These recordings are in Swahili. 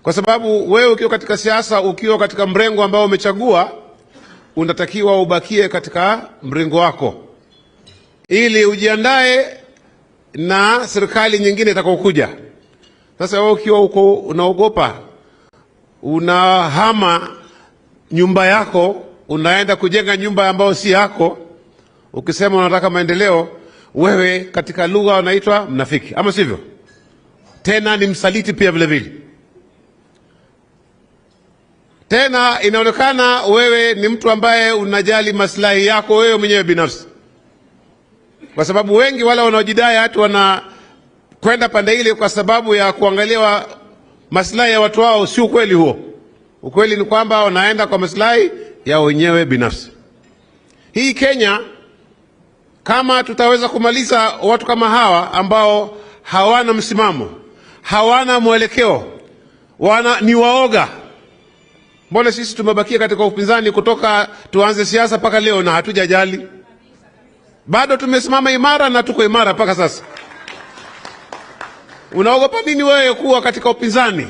Kwa sababu wewe ukiwa katika siasa, ukiwa katika mrengo ambao umechagua, unatakiwa ubakie katika mrengo wako ili ujiandae na serikali nyingine itakayokuja. Sasa wewe ukiwa uko unaogopa, unahama nyumba yako, unaenda kujenga nyumba ambayo si yako, ukisema unataka maendeleo, wewe katika lugha unaitwa mnafiki, ama sivyo? Tena ni msaliti pia vile vile. Tena inaonekana wewe ni mtu ambaye unajali maslahi yako wewe mwenyewe binafsi, kwa sababu wengi wale wanaojidai hatu wana kwenda pande ile kwa sababu ya kuangalia maslahi ya watu wao. Si ukweli huo. Ukweli ni kwamba wanaenda kwa maslahi ya wenyewe binafsi. Hii Kenya, kama tutaweza kumaliza watu kama hawa ambao hawana msimamo, hawana mwelekeo, ni waoga. Mbona sisi tumebakia katika upinzani kutoka tuanze siasa mpaka leo na hatujajali? Bado tumesimama imara na tuko imara mpaka sasa. Unaogopa nini wewe kuwa katika upinzani?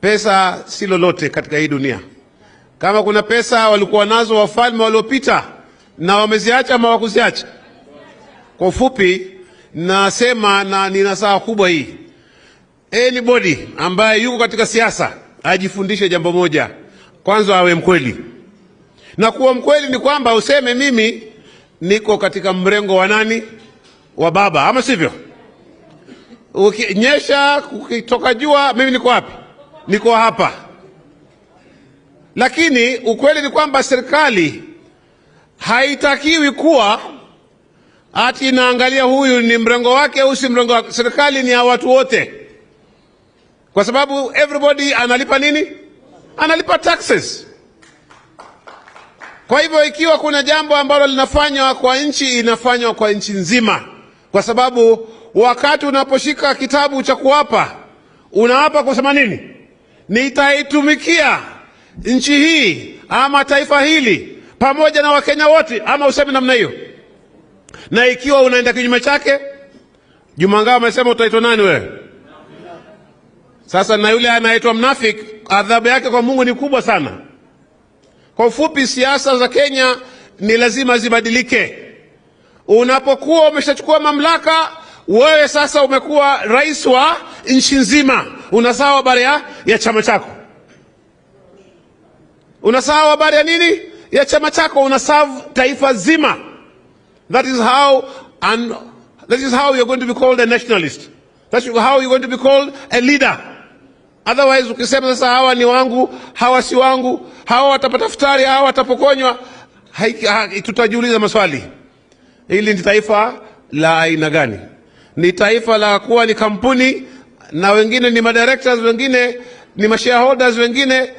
Pesa si lolote katika hii dunia. Kama kuna pesa walikuwa nazo wafalme waliopita na wameziacha ama hawakuziacha. Kwa ufupi nasema, na nina saa kubwa hii, anybody ambaye yuko katika siasa ajifundishe jambo moja. Kwanza awe mkweli. Na kuwa mkweli ni kwamba useme mimi niko katika mrengo wa nani? Wa baba, ama sivyo? Ukinyesha, ukitoka jua, mimi niko wapi? Niko hapa. Lakini ukweli ni kwamba serikali haitakiwi kuwa ati inaangalia huyu ni mrengo wake au si mrengo wake. Serikali ni ya watu wote. Kwa sababu everybody analipa nini? Analipa taxes. Kwa hivyo ikiwa kuna jambo ambalo linafanywa kwa nchi, inafanywa kwa nchi nzima. Kwa sababu wakati unaposhika kitabu cha kuapa, unaapa kusema nini? Nitaitumikia nchi hii ama taifa hili pamoja na Wakenya wote, ama useme namna hiyo. Na ikiwa unaenda kinyume chake, Juma Ngao amesema utaitwa nani wewe? Sasa na yule anaitwa mnafiki, adhabu yake kwa Mungu ni kubwa sana. Kwa ufupi, siasa za Kenya ni lazima zibadilike. Unapokuwa umeshachukua mamlaka, wewe sasa umekuwa rais wa nchi nzima. Unasahau habari ya chama chako. Unasahau habari ya nini? Ya chama chako. Unasahau taifa zima. That is how, and that is how you're going to be called a nationalist. That's how you're going to be called a leader. Otherwise ukisema sasa hawa ni wangu, hawa si wangu, hawa watapata futari, hawa watapokonywa, tutajiuliza maswali. Hili ni taifa la aina gani? Ni taifa la kuwa ni kampuni na wengine ni madirectors, wengine ni mashareholders, wengine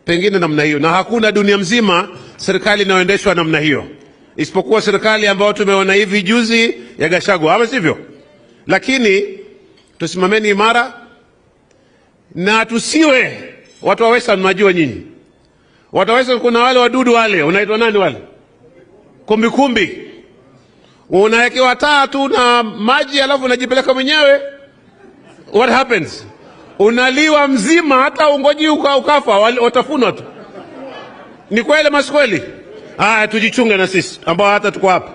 pengine namna hiyo. Na hakuna dunia mzima serikali inayoendeshwa namna hiyo, isipokuwa serikali ambayo tumeona hivi juzi ya Gachagua, ama sivyo? Lakini tusimameni imara na tusiwe watu wa Western. Mnajua nyinyi watu wa Western, kuna wale wadudu wale, unaitwa nani wale? Kumbi kumbi. Unawekewa taa tu na maji alafu unajipeleka mwenyewe. What happens? Unaliwa mzima, hata ungoji ukafa, watafunwa tu. Ni kweli ama si kweli? Haya, tujichunge na sisi ambao hata tuko hapa.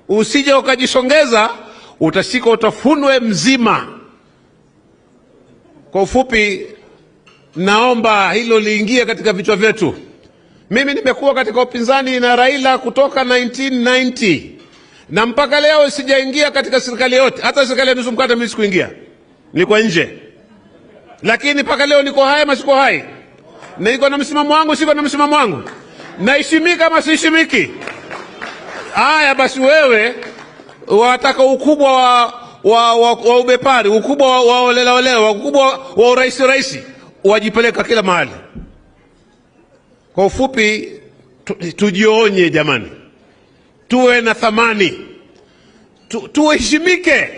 Usije ukajisongeza, utashika utafunwe mzima. Kwa ufupi, naomba hilo liingie katika vichwa vyetu. Mimi nimekuwa katika upinzani na Raila kutoka 1990 na mpaka leo sijaingia katika serikali yote. Hata serikali ya nusu mkate mimi sikuingia, nilikuwa nje. Lakini mpaka leo niko hai ama siko hai? Niko na msimamo wangu, siko na msimamo wangu? Naheshimika ama siheshimiki? Haya basi, wewe wataka ukubwa wa ubepari, ukubwa wa olela olela, ukubwa wa uraisi raisi, wajipeleka kila mahali. Kwa ufupi, tujionye jamani, tuwe na thamani, tuheshimike.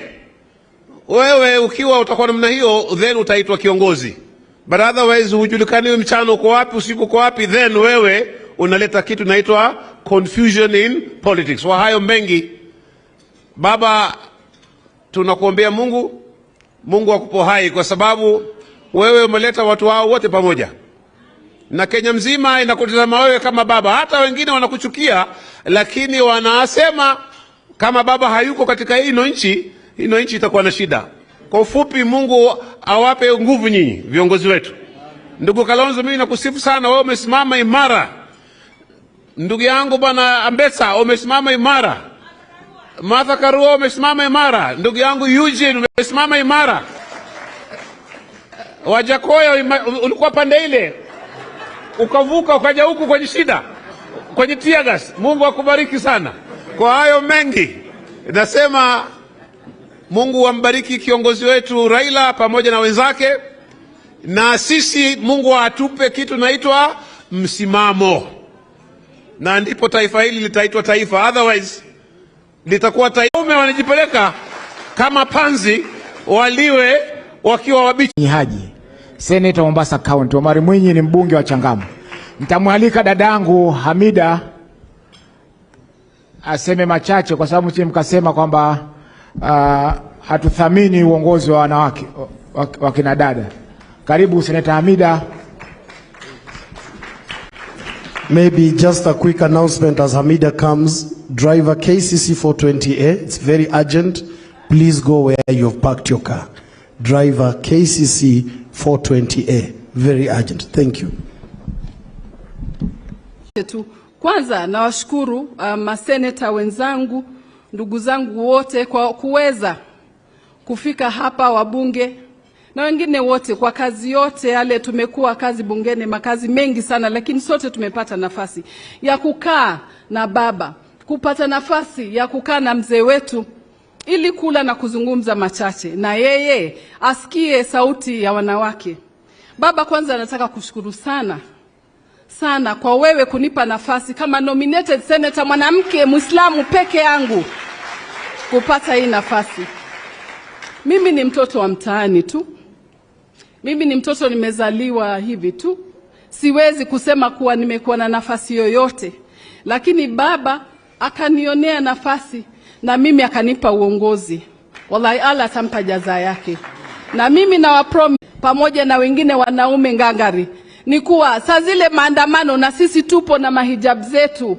Wewe ukiwa utakuwa namna hiyo, then utaitwa kiongozi. But otherwise hujulikani mchana uko wapi, usiku uko wapi, then wewe unaleta kitu inaitwa confusion in politics. Kwa hayo mengi, baba, tunakuombea Mungu Mungu akupe hai, kwa sababu wewe umeleta watu hao wote pamoja, na Kenya mzima inakutazama wewe kama baba. Hata wengine wanakuchukia, lakini wanasema kama baba hayuko katika ino nchi, ino nchi itakuwa na shida. Kwa ufupi, Mungu awape nguvu nyinyi viongozi wetu. Ndugu Kalonzo, mimi nakusifu sana, wewe umesimama imara. Ndugu yangu Bwana Ambetsa, umesimama imara. Martha Karua, umesimama imara. Ndugu yangu Eugene, umesimama imara. Wajackoyah, ulikuwa pande ile ukavuka ukaja huku kwenye shida, kwenye tear gas. Mungu akubariki sana. Kwa hayo mengi nasema Mungu ambariki kiongozi wetu Raila pamoja na wenzake, na sisi Mungu atupe kitu naitwa msimamo, na ndipo taifa hili litaitwa taifa, otherwise litakuwa taifa wanajipeleka kama panzi waliwe wakiwa wabichi. Haji, Senator Mombasa County. Omari Mwinyi ni mbunge wa Changamwe. Nitamwalika dadangu Hamida aseme machache kwa sababu msije mkasema kwamba hatuthamini uongozi wa wanawake wa kina dada. Karibu Senator Hamida. Maybe just a quick announcement as Hamida comes. Driver KCC 420A, it's very urgent. Please go where you've parked your car. Driver KCC 420A, very urgent. Thank you. Tu. Kwanza nawashukuru maseneta wenzangu, ndugu zangu wote kwa kuweza kufika hapa, wabunge na wengine wote kwa kazi yote yale. Tumekuwa kazi bungeni, makazi mengi sana, lakini sote tumepata nafasi ya kukaa na baba, kupata nafasi ya kukaa na mzee wetu ili kula na kuzungumza machache na yeye asikie sauti ya wanawake. Baba, kwanza nataka kushukuru sana sana kwa wewe kunipa nafasi kama nominated senator mwanamke Muislamu peke yangu kupata hii nafasi. Mimi ni mtoto wa mtaani tu. Mimi ni mtoto, nimezaliwa hivi tu. Siwezi kusema kuwa nimekuwa na nafasi yoyote. Lakini baba akanionea nafasi na mimi akanipa uongozi. Wallahi Allah atampa jaza yake. Na mimi nawapromise pamoja na wengine wanaume ngangari ni kuwa saa zile maandamano na sisi tupo na mahijab zetu,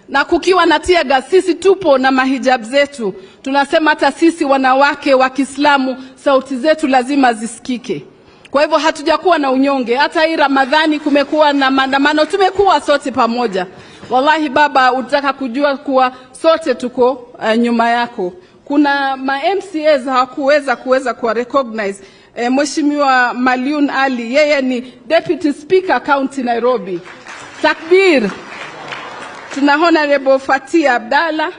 na kukiwa na tear gas sisi tupo na mahijab zetu. Tunasema hata sisi wanawake wa Kiislamu sauti zetu lazima zisikike. Kwa hivyo hatujakuwa na unyonge. Hata hii Ramadhani kumekuwa na maandamano, tumekuwa sote pamoja. Wallahi baba, utaka kujua kuwa sote tuko nyuma yako. Kuna ma MCAs hawakuweza kuweza kuwa recognize. Mheshimiwa Maliun Ali, yeye ni Deputy Speaker County Nairobi. Takbir. Tuna Honorable Fatia Abdalla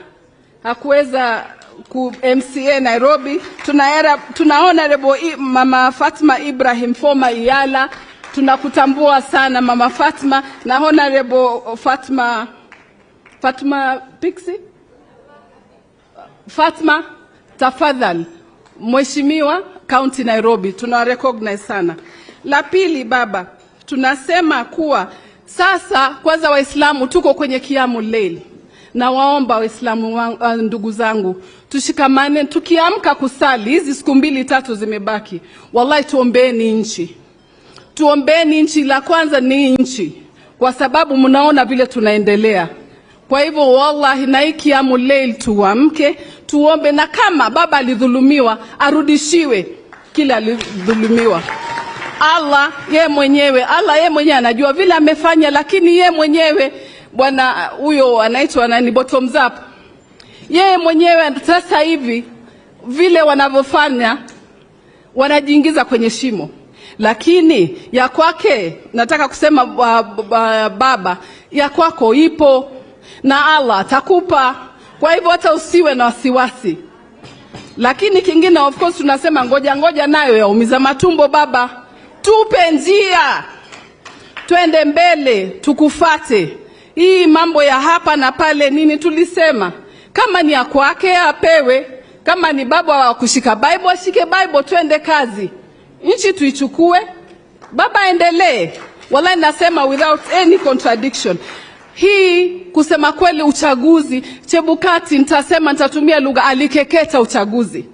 hakuweza ku MCA Nairobi. Tuna Honorable Mama Fatma Ibrahim, former EALA. Tunakutambua sana Mama Fatma na Honorable Fatma Pixie Fatma, tafadhali Mheshimiwa County Nairobi, tuna recognize sana. La pili baba, tunasema kuwa sasa kwanza Waislamu tuko kwenye kiamu leil. Na waomba Waislamu ndugu zangu tushikamane, tukiamka kusali hizi siku mbili tatu zimebaki. Wallahi tuombeeni nchi. Tuombeeni nchi, la kwanza ni nchi, kwa sababu mnaona vile tunaendelea. Kwa hivyo wallahi na hii kiamu leil tuamke, tuombe, na kama baba alidhulumiwa arudishiwe kile alidhulumiwa. Allah ye mwenyewe anajua vile amefanya, lakini ye mwenyewe bwana huyo anaitwa nani, bottoms up, yeye mwenyewe sasa hivi vile wanavyofanya wanajiingiza kwenye shimo, lakini ya kwake nataka kusema baba, ya kwako ipo na Allah atakupa. Kwa hivyo hata usiwe na wasiwasi. Lakini kingine, of course, tunasema ngoja ngoja nayo yaumiza matumbo. Baba, tupe njia twende mbele, tukufate. Hii mambo ya hapa na pale nini, tulisema kama ni ya kwake apewe, kama ni baba wa kushika Bible ashike Bible, twende kazi, nchi tuichukue, baba endelee. Wallahi nasema without any contradiction. Hii kusema kweli, uchaguzi Chebukati, nitasema nitatumia lugha alikeketa uchaguzi.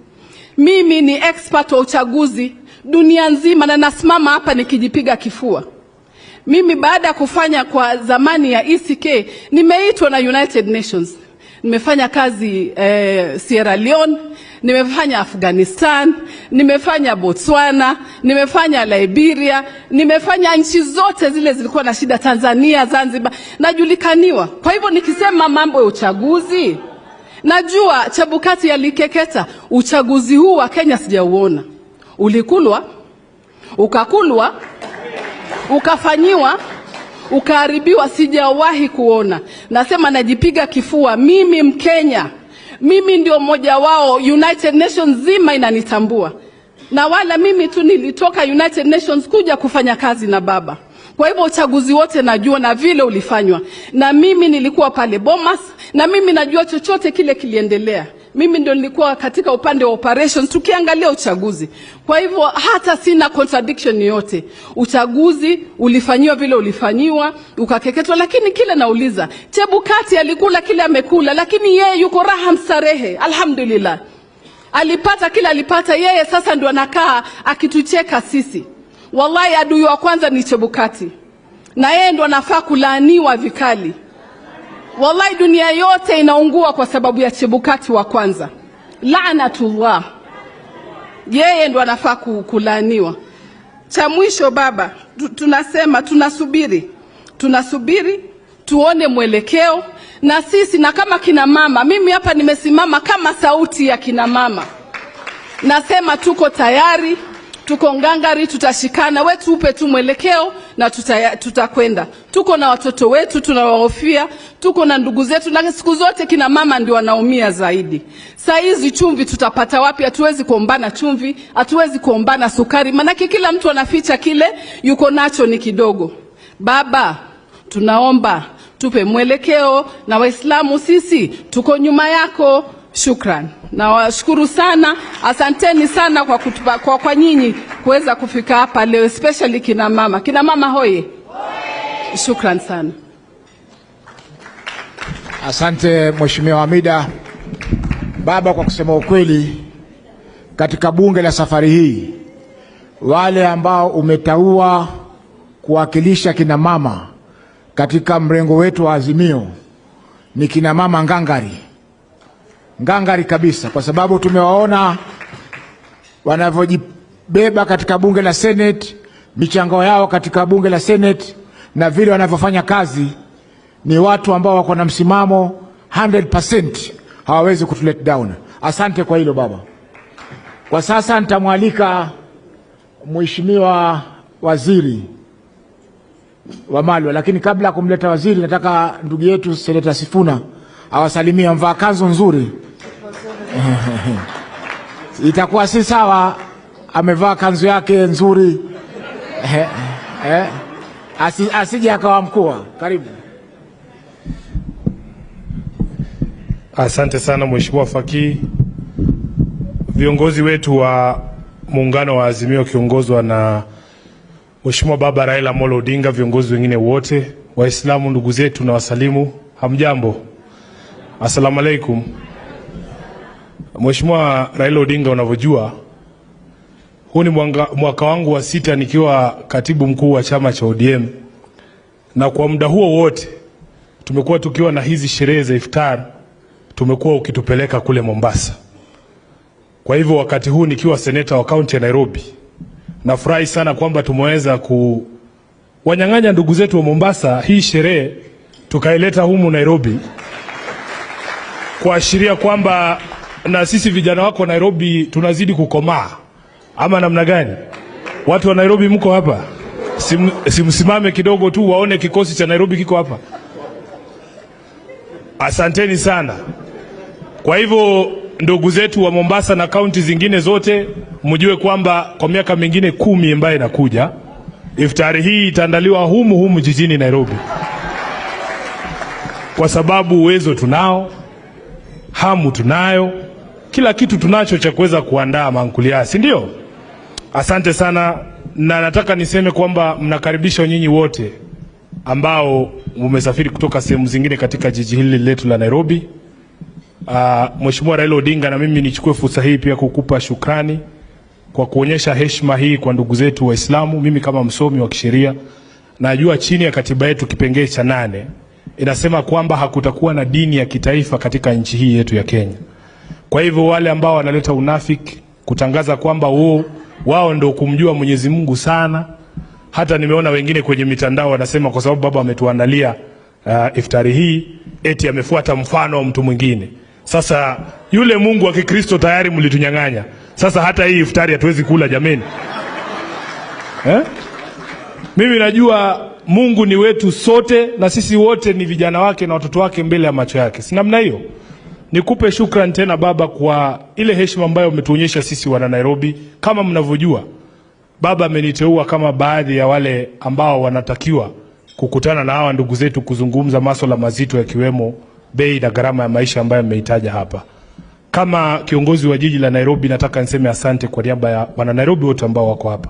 Mimi ni expert wa uchaguzi dunia nzima, na nasimama hapa nikijipiga kifua. Mimi baada ya kufanya kwa zamani ya ECK, nimeitwa na United Nations. Nimefanya kazi Sierra Leone, nimefanya Afghanistan, nimefanya Botswana, nimefanya Liberia, nimefanya nchi zote zile zilikuwa na shida, Tanzania, Zanzibar, najulikaniwa. Kwa hivyo nikisema mambo ya uchaguzi, najua Chebukati alikeketa. Uchaguzi huu wa Kenya sijauona. Ulikulwa, ukakulwa, ukafanyiwa, ukaharibiwa, sijawahi kuona. Nasema najipiga kifua, mimi Mkenya, mimi ndio mmoja wao, United Nations nzima inanitambua. Na wala mimi tu nilitoka United Nations kuja kufanya kazi na baba. Kwa hivyo uchaguzi wote najua na vile ulifanywa. Na mimi nilikuwa pale Bomas, na mimi najua chochote kile kiliendelea. Mimi ndio nilikuwa katika upande wa operations tukiangalia uchaguzi. Kwa hivyo hata sina contradiction yote. Uchaguzi ulifanyiwa vile ulifanyiwa, ukakeketwa, lakini kile nauliza, Chebukati alikula kile amekula, lakini yeye yuko raha mstarehe, alhamdulillah. Alipata kile alipata, yeye sasa ndio anakaa akitucheka sisi. Wallahi adui wa kwanza ni Chebukati. Na yeye ndo anafaa kulaaniwa vikali. Wallahi dunia yote inaungua kwa sababu ya Chebukati wa kwanza. Laanatullah. Yeye ndo anafaa kulaaniwa. Cha mwisho baba, tunasema tunasubiri. Tunasubiri tuone mwelekeo, na sisi na kama kina mama, mimi hapa nimesimama kama sauti ya kina mama. Nasema tuko tayari, tuko ngangari, tutashikana, we tupe tu mwelekeo na tutakwenda. Tuko na watoto wetu tunawahofia, tuko na ndugu zetu, na siku zote kina mama ndio wanaumia zaidi. Saa hizi chumvi tutapata wapi? Hatuwezi kuombana chumvi, hatuwezi kuombana sukari, manake kila mtu anaficha kile yuko nacho ni kidogo. Baba, tunaomba tupe mwelekeo, na Waislamu sisi tuko nyuma yako. Shukran. Nawashukuru sana, asanteni sana kwa kutupa, kwa nyinyi kuweza kufika hapa leo, especially kina mama. Kina mama hoye. Shukran sana. Asante Mheshimiwa Hamida. Baba, kwa kusema ukweli, katika bunge la safari hii, wale ambao umetaua kuwakilisha kina mama katika mrengo wetu wa Azimio ni kina mama ngangari. Ngangari kabisa, kwa sababu tumewaona wanavyojibeba katika bunge la Senate, michango yao katika bunge la Senate na vile wanavyofanya kazi. Ni watu ambao wako na msimamo 100%, hawawezi kutu let down. Asante kwa hilo baba. Kwa sasa nitamwalika Mheshimiwa Waziri Wamalwa, lakini kabla ya kumleta waziri nataka ndugu yetu Seneta Sifuna awasalimie. Mvaa kanzu nzuri. Itakuwa si sawa amevaa kanzu yake nzuri. Asije akawa mkuu. Karibu. Asante sana Mheshimiwa Faki. Viongozi wetu wa muungano wa Azimio kiongozwa na Mheshimiwa Baba Raila Amolo Odinga, viongozi wengine wote, Waislamu ndugu zetu na wasalimu, hamjambo. Assalamu alaikum. Mheshimiwa Raila Odinga, unavyojua huu ni mwaka wangu wa 6 nikiwa katibu mkuu wa chama cha ODM, na kwa muda huo wote tumekuwa tukiwa na hizi sherehe za iftar, tumekuwa ukitupeleka kule Mombasa. Kwa hivyo wakati huu nikiwa seneta wa kaunti ya Nairobi, nafurahi sana kwamba tumeweza kuwanyang'anya ndugu zetu wa Mombasa hii sherehe tukaileta humu Nairobi, kuashiria kwamba na sisi vijana wako Nairobi tunazidi kukomaa, ama namna gani? Watu wa Nairobi mko hapa? Simsimame kidogo tu waone kikosi cha Nairobi kiko hapa. Asanteni sana. Kwa hivyo ndugu zetu wa Mombasa na kaunti zingine zote, mjue kwamba kwa miaka mingine 10 ambayo inakuja, iftari hii itaandaliwa humu humu jijini Nairobi. Kwa sababu uwezo tunao, hamu tunayo, kila kitu tunacho cha kuweza kuandaa mankuli, si ndio? Asante sana, na nataka niseme kwamba mnakaribishwa nyinyi wote ambao mmesafiri kutoka sehemu zingine katika jiji hili letu la Nairobi. Mheshimiwa Raila Odinga, na mimi nichukue fursa hii pia kukupa shukrani kwa kuonyesha heshima hii kwa ndugu zetu Waislamu. Mimi kama msomi wa kisheria najua chini ya katiba yetu kipengee cha 8 inasema kwamba hakutakuwa na dini ya kitaifa katika nchi hii yetu ya Kenya. Kwa hivyo wale ambao wanaleta unafiki kutangaza kwamba wao ndio kumjua Mwenyezi Mungu sana, hata nimeona wengine kwenye mitandao wanasema kwa sababu baba ametuandalia iftari hii eti amefuata mfano wa mtu mwingine. Sasa yule Mungu wa Kikristo tayari mlitunyang'anya. Sasa hata hii iftari hatuwezi kula jameni. Mimi najua Mungu ni wetu sote na sisi wote ni vijana wake na watoto wake mbele ya macho yake. Si namna hiyo? Nikupe shukrani tena baba kwa ile heshima ambayo umetuonyesha sisi wana Nairobi. Kama mnavyojua, baba ameniteua kama baadhi ya wale ambao wanatakiwa kukutana na hawa ndugu zetu kuzungumza masuala mazito yakiwemo bei na gharama ya maisha ambayo mmeitaja hapa. Kama kiongozi wa jiji la Nairobi nataka niseme asante kwa niaba ya wana Nairobi wote ambao wako hapa.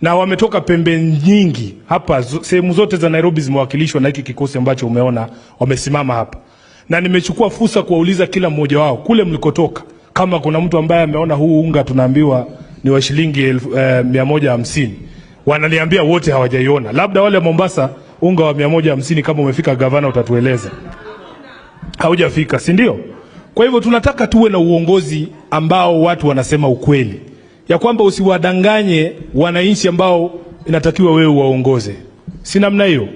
Na wametoka pembe nyingi hapa, sehemu zote za Nairobi zimewakilishwa na hiki kikosi ambacho umeona wamesimama hapa. Na nimechukua fursa kuwauliza kila mmoja wao kule mlikotoka, kama kuna mtu ambaye ameona huu unga tunaambiwa ni wa shilingi 150. Wananiambia wote hawajaiona. Labda wale Mombasa unga wa 150 kama umefika gavana utatueleza. Haujafika, si ndio? Kwa hivyo tunataka tuwe na uongozi ambao watu wanasema ukweli, ya kwamba usiwadanganye wananchi ambao inatakiwa wewe uwaongoze. Si namna hiyo?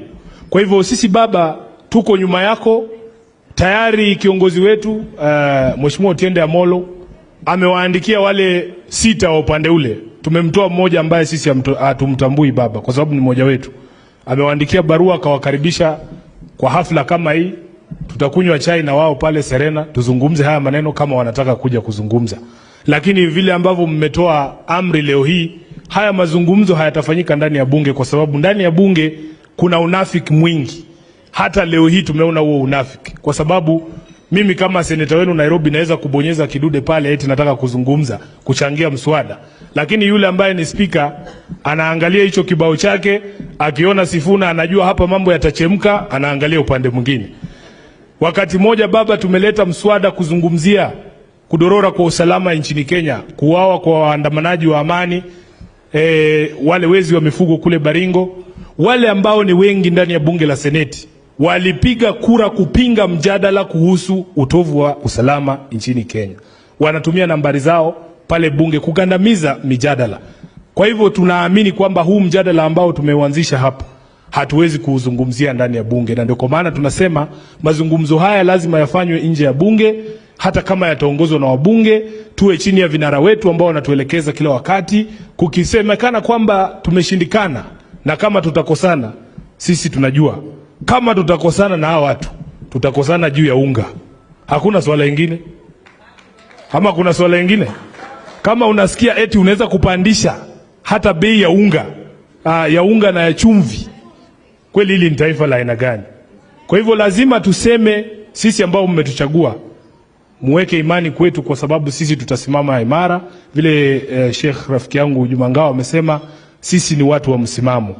Kwa hivyo sisi baba tuko nyuma yako. Tayari kiongozi wetu Mheshimiwa Otiende Amolo amewaandikia wale 6 wa upande ule. Tumemtoa mmoja ambaye sisi hatumtambui baba kwa sababu ni mmoja wetu. Amewaandikia barua akawakaribisha kwa hafla kama hii. Tutakunywa chai na wao pale Serena, tuzungumze haya maneno kama wanataka kuja kuzungumza. Lakini vile ambavyo mmetoa amri leo hii, haya mazungumzo hayatafanyika ndani ya bunge kwa sababu ndani ya bunge kuna unafiki mwingi. Hata leo hii tumeona huo unafiki. Kwa sababu mimi kama seneta wenu Nairobi naweza kubonyeza kidude pale eti nataka kuzungumza, kuchangia mswada. Lakini yule ambaye ni speaker anaangalia hicho kibao chake, akiona Sifuna anajua hapa mambo yatachemka, anaangalia upande mwingine. Wakati moja baba tumeleta mswada kuzungumzia kudorora kwa usalama nchini Kenya, kuuawa kwa waandamanaji wa amani, wale wezi wa mifugo kule Baringo, wale ambao ni wengi ndani ya bunge la Seneti walipiga kura kupinga mjadala kuhusu utovu wa usalama nchini Kenya. Wanatumia nambari zao pale bunge kugandamiza mijadala. Kwa hivyo tunaamini kwamba huu mjadala ambao tumeuanzisha hapa hatuwezi kuuzungumzia ndani ya bunge, na ndio kwa maana tunasema mazungumzo haya lazima yafanywe nje ya bunge, hata kama yataongozwa na wabunge. Tuwe chini ya vinara wetu ambao wanatuelekeza kila wakati. Kukisemekana kwamba tumeshindikana na kama tutakosana, sisi tunajua kama tutakosana na hawa watu tutakosana juu ya unga. Hakuna swala lingine. Ama kuna swala lingine? Kama unasikia eti unaweza kupandisha hata bei ya unga, ya unga na ya chumvi, kweli hili ni taifa la aina gani? Kwa hivyo lazima tuseme sisi ambao mmetuchagua, muweke imani kwetu kwa sababu sisi tutasimama imara. Vile Sheikh rafiki yangu Juma Ngao amesema, sisi ni watu wa msimamo.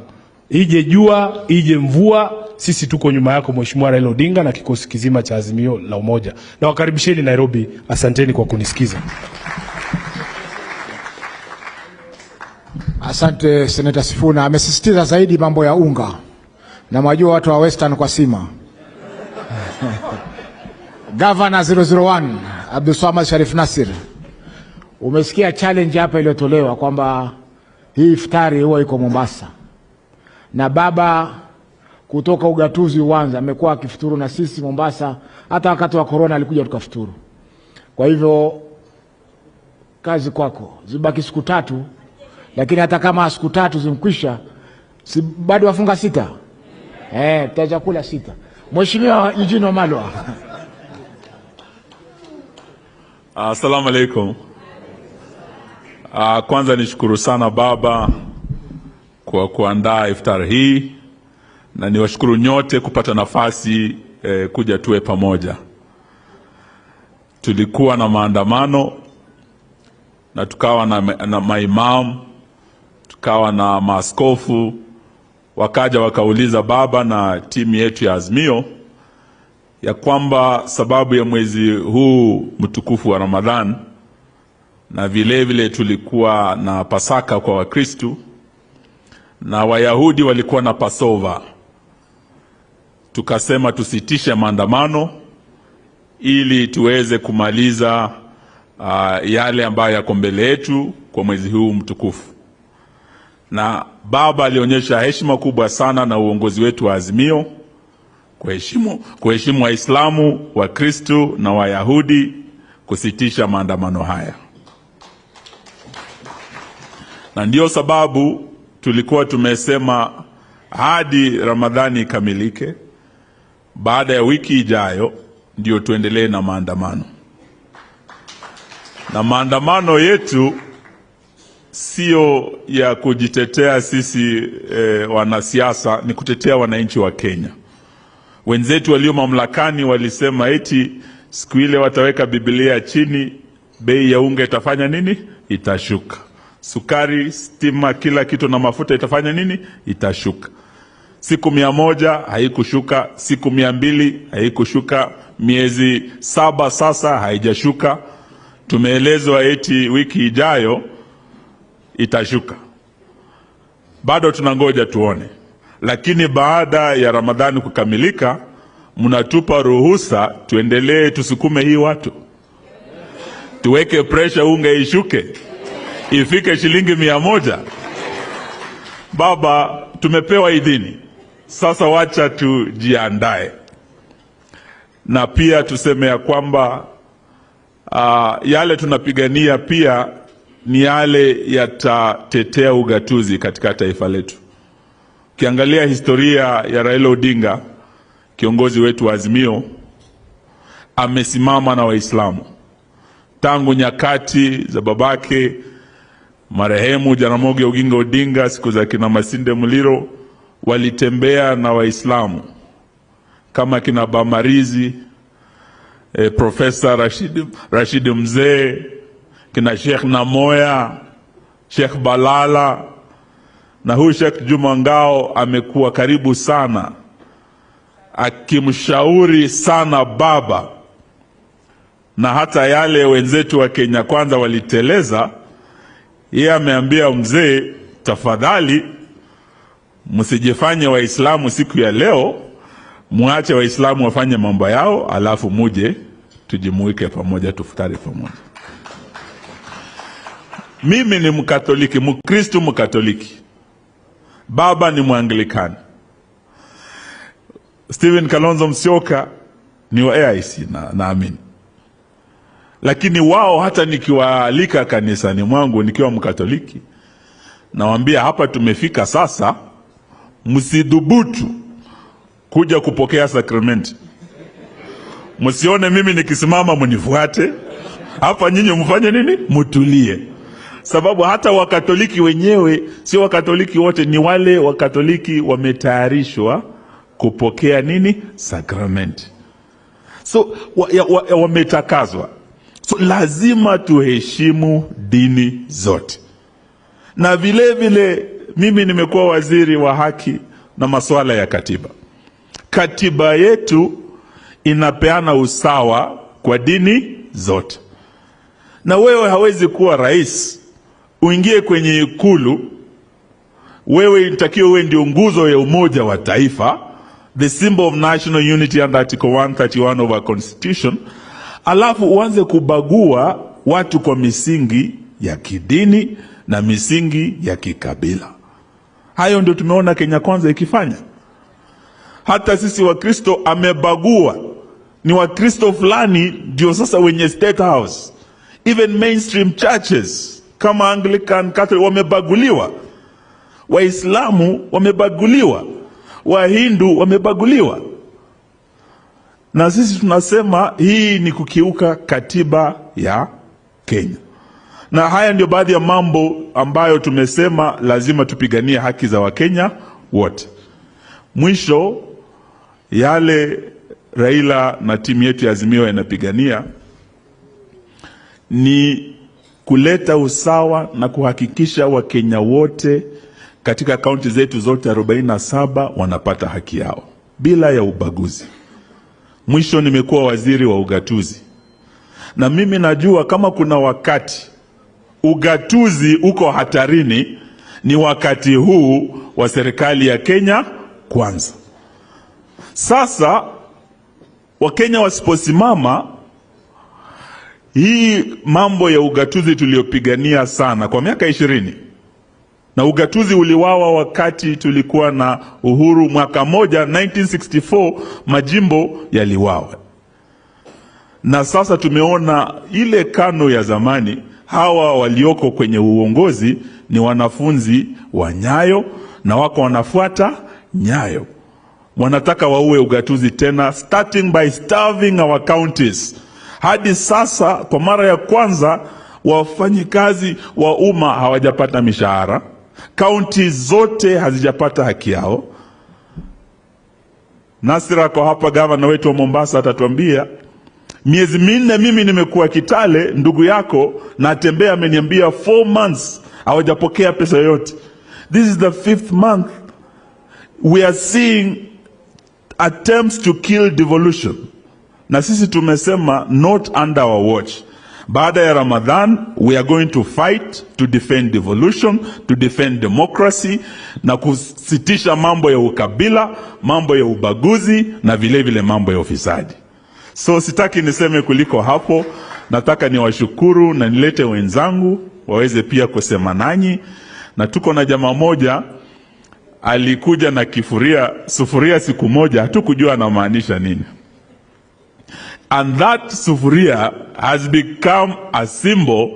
Ije jua, ije mvua, sisi tuko nyuma yako Mheshimiwa Raila Odinga na kikosi kizima cha Azimio la Umoja. Na wakaribisheni Nairobi, asanteni kwa kunisikiza. Asante Seneta Sifuna. Amesisitiza zaidi mambo ya unga. Na mwajua watu wa Western kwa sima. Governor 001 Abdulswamad Sharif Nassir, umesikia challenge hapa iliyotolewa kwamba hii iftari huwa iko Mombasa. Na baba kutoka ugatuzi Uwanza amekuwa akifuturu na sisi Mombasa, hata wakati wa corona alikuja tukafuturu. Kwa hivyo kazi kwako, zibaki siku 3, lakini hata kama siku 3 zimkwisha, si bado wafunga 6? Tutaja kula 6. Mheshimiwa Eugene Wamalwa. Assalamu alaikum. Kwanza nishukuru sana baba kwa kuandaa iftar hii, na niwashukuru nyote kupata nafasi kuja tuwe pamoja. Tulikuwa na maandamano na tukawa na maimam, tukawa na maaskofu, wakaja wakauliza baba na timu yetu ya Azimio ya kwamba sababu ya mwezi huu mtukufu wa Ramadhan na vile vile tulikuwa na Pasaka kwa Wakristu na Wayahudi walikuwa na Pasova, tukasema tusitishe maandamano ili tuweze kumaliza yale ambayo yako mbele yetu kwa mwezi huu mtukufu. Na baba alionyesha heshima kubwa sana na uongozi wetu wa Azimio kuheshimu Waislamu, Wakristu na Wayahudi kusitisha maandamano haya. Na ndio sababu tulikuwa tumesema hadi Ramadhani ikamilike, baada ya wiki ijayo ndio tuendelee na maandamano. Na maandamano yetu sio ya kujitetea sisi wanasiasa, ni kutetea wananchi wa Kenya. Wenzetu walio mamlakani walisema eti siku ile wataweka Biblia chini, bei ya unga itafanya nini? Itashuka. Sukari, stima, kila kitu na mafuta itafanya nini? Itashuka. Siku 100 haikushuka, siku 200 haikushuka, miezi 7 sasa haijashuka. Tumeelezwa eti wiki ijayo itashuka. Bado tunangoja tuone. Lakini baada ya Ramadhani kukamilika, mnatupa ruhusa tuendelee, tusukume hii watu. Tuweke pressure unga ishuke, ifike shilingi 100. Baba, tumepewa idhini. Sasa wacha tujiandae. Na pia tuseme ya kwamba yale tunapigania pia ni yale yatatetea ugatuzi katika taifa letu. Ukiangalia historia ya Raila Odinga, kiongozi wetu wa Azimio, amesimama na Waislamu tangu nyakati za babake marehemu Jaramogi Oginga Odinga, siku za kina Masinde Muliro, walitembea na Waislamu kama kina Bamarizi, Profesa Rashid Mzee, kina Sheikh Namoya, Sheikh Balala. Na huyu Sheikh Juma Ngao amekuwa karibu sana, akimshauri sana baba. Na hata yale wenzetu wa Kenya Kwanza waliteleza, yeye ameambia mzee, tafadhali msijifanye Waislamu siku ya leo, muache Waislamu wafanye mambo yao, alafu muje tujimuike pamoja, tufutari pamoja. Mimi ni Mkatoliki, Mkristo Mkatoliki. Baba ni Mwanglikani. Stephen Kalonzo Musyoka ni wa AIC naamini. Lakini wao hata nikiwaalika kanisani mwangu nikiwa Mkatoliki, nawaambia hapa tumefika sasa, msidhubutu kuja kupokea sakramenti. Msione mimi nikisimama mnifuate. Hapa nyinyi mfanye nini? Mtulie. Sababu hata Wakatoliki wenyewe, sio Wakatoliki wote, ni wale Wakatoliki wametayarishwa kupokea nini? Sakramenti. So wametakazwa. So lazima tuheshimu dini zote. Na vile vile mimi nimekuwa waziri wa haki na masuala ya katiba. Katiba yetu inapeana usawa kwa dini zote. Na wewe hawezi kuwa rais uingie kwenye ikulu, wewe inatakiwa uwe ndio nguzo ya umoja wa taifa, the symbol of national unity under Article 131 of our constitution, alafu uanze kubagua watu kwa misingi ya kidini na misingi ya kikabila. Hayo ndio tumeona Kenya Kwanza ikifanya. Hata sisi Wakristo amebagua, ni Wakristo fulani ndio sasa wenye State House. Even mainstream churches kama Anglican, Catholic wamebaguliwa. Waislamu wamebaguliwa. Wahindu wamebaguliwa. Na sisi tunasema hii ni kukiuka katiba ya Kenya. Na haya ndio baadhi ya mambo ambayo tumesema lazima tupiganie haki za Wakenya wote. Mwisho, yale Raila na timu yetu ya Azimio inapigania ni kuleta usawa na kuhakikisha Wakenya wote katika kaunti zetu zote 47 wanapata haki yao bila ya ubaguzi. Mwisho nimekuwa waziri wa ugatuzi. Na mimi najua kama kuna wakati ugatuzi uko hatarini ni wakati huu wa serikali ya Kenya Kwanza. Sasa Wakenya wasiposimama, hii mambo ya ugatuzi tuliyopigania sana kwa miaka 20, na ugatuzi uliwawa wakati tulikuwa na uhuru mwaka moja 1964, majimbo yaliwawa. Na sasa tumeona ile KANU ya zamani, hawa walioko kwenye uongozi ni wanafunzi wa Nyayo na wako wanafuata Nyayo. Wanataka waue ugatuzi tena, starting by starving our counties. Hadi sasa kwa mara ya kwanza wafanyikazi wa umma hawajapata mishahara, kaunti zote hazijapata haki yao. Nasira kwa hapa, gavana wetu wa Mombasa, atatuambia miezi 4 mimi nimekuwa Kitale, ndugu yako natembea, ameniambia 4 months hawajapokea pesa yoyote. This is the 5th month. We are seeing attempts to kill devolution. Na sisi tumesema not under our watch. Baada ya Ramadhan, we are going to fight to defend devolution, to defend democracy, na kusitisha mambo ya ukabila, mambo ya ubaguzi, na vile vile mambo ya ufisadi. So sitaki niseme kuliko hapo, nataka niwashukuru na nilete wenzangu waweze pia kusema nanyi. Na tuko na jamaa moja alikuja na kifuria sufuria siku moja, hatukujua anamaanisha nini. And that sufuria has become a symbol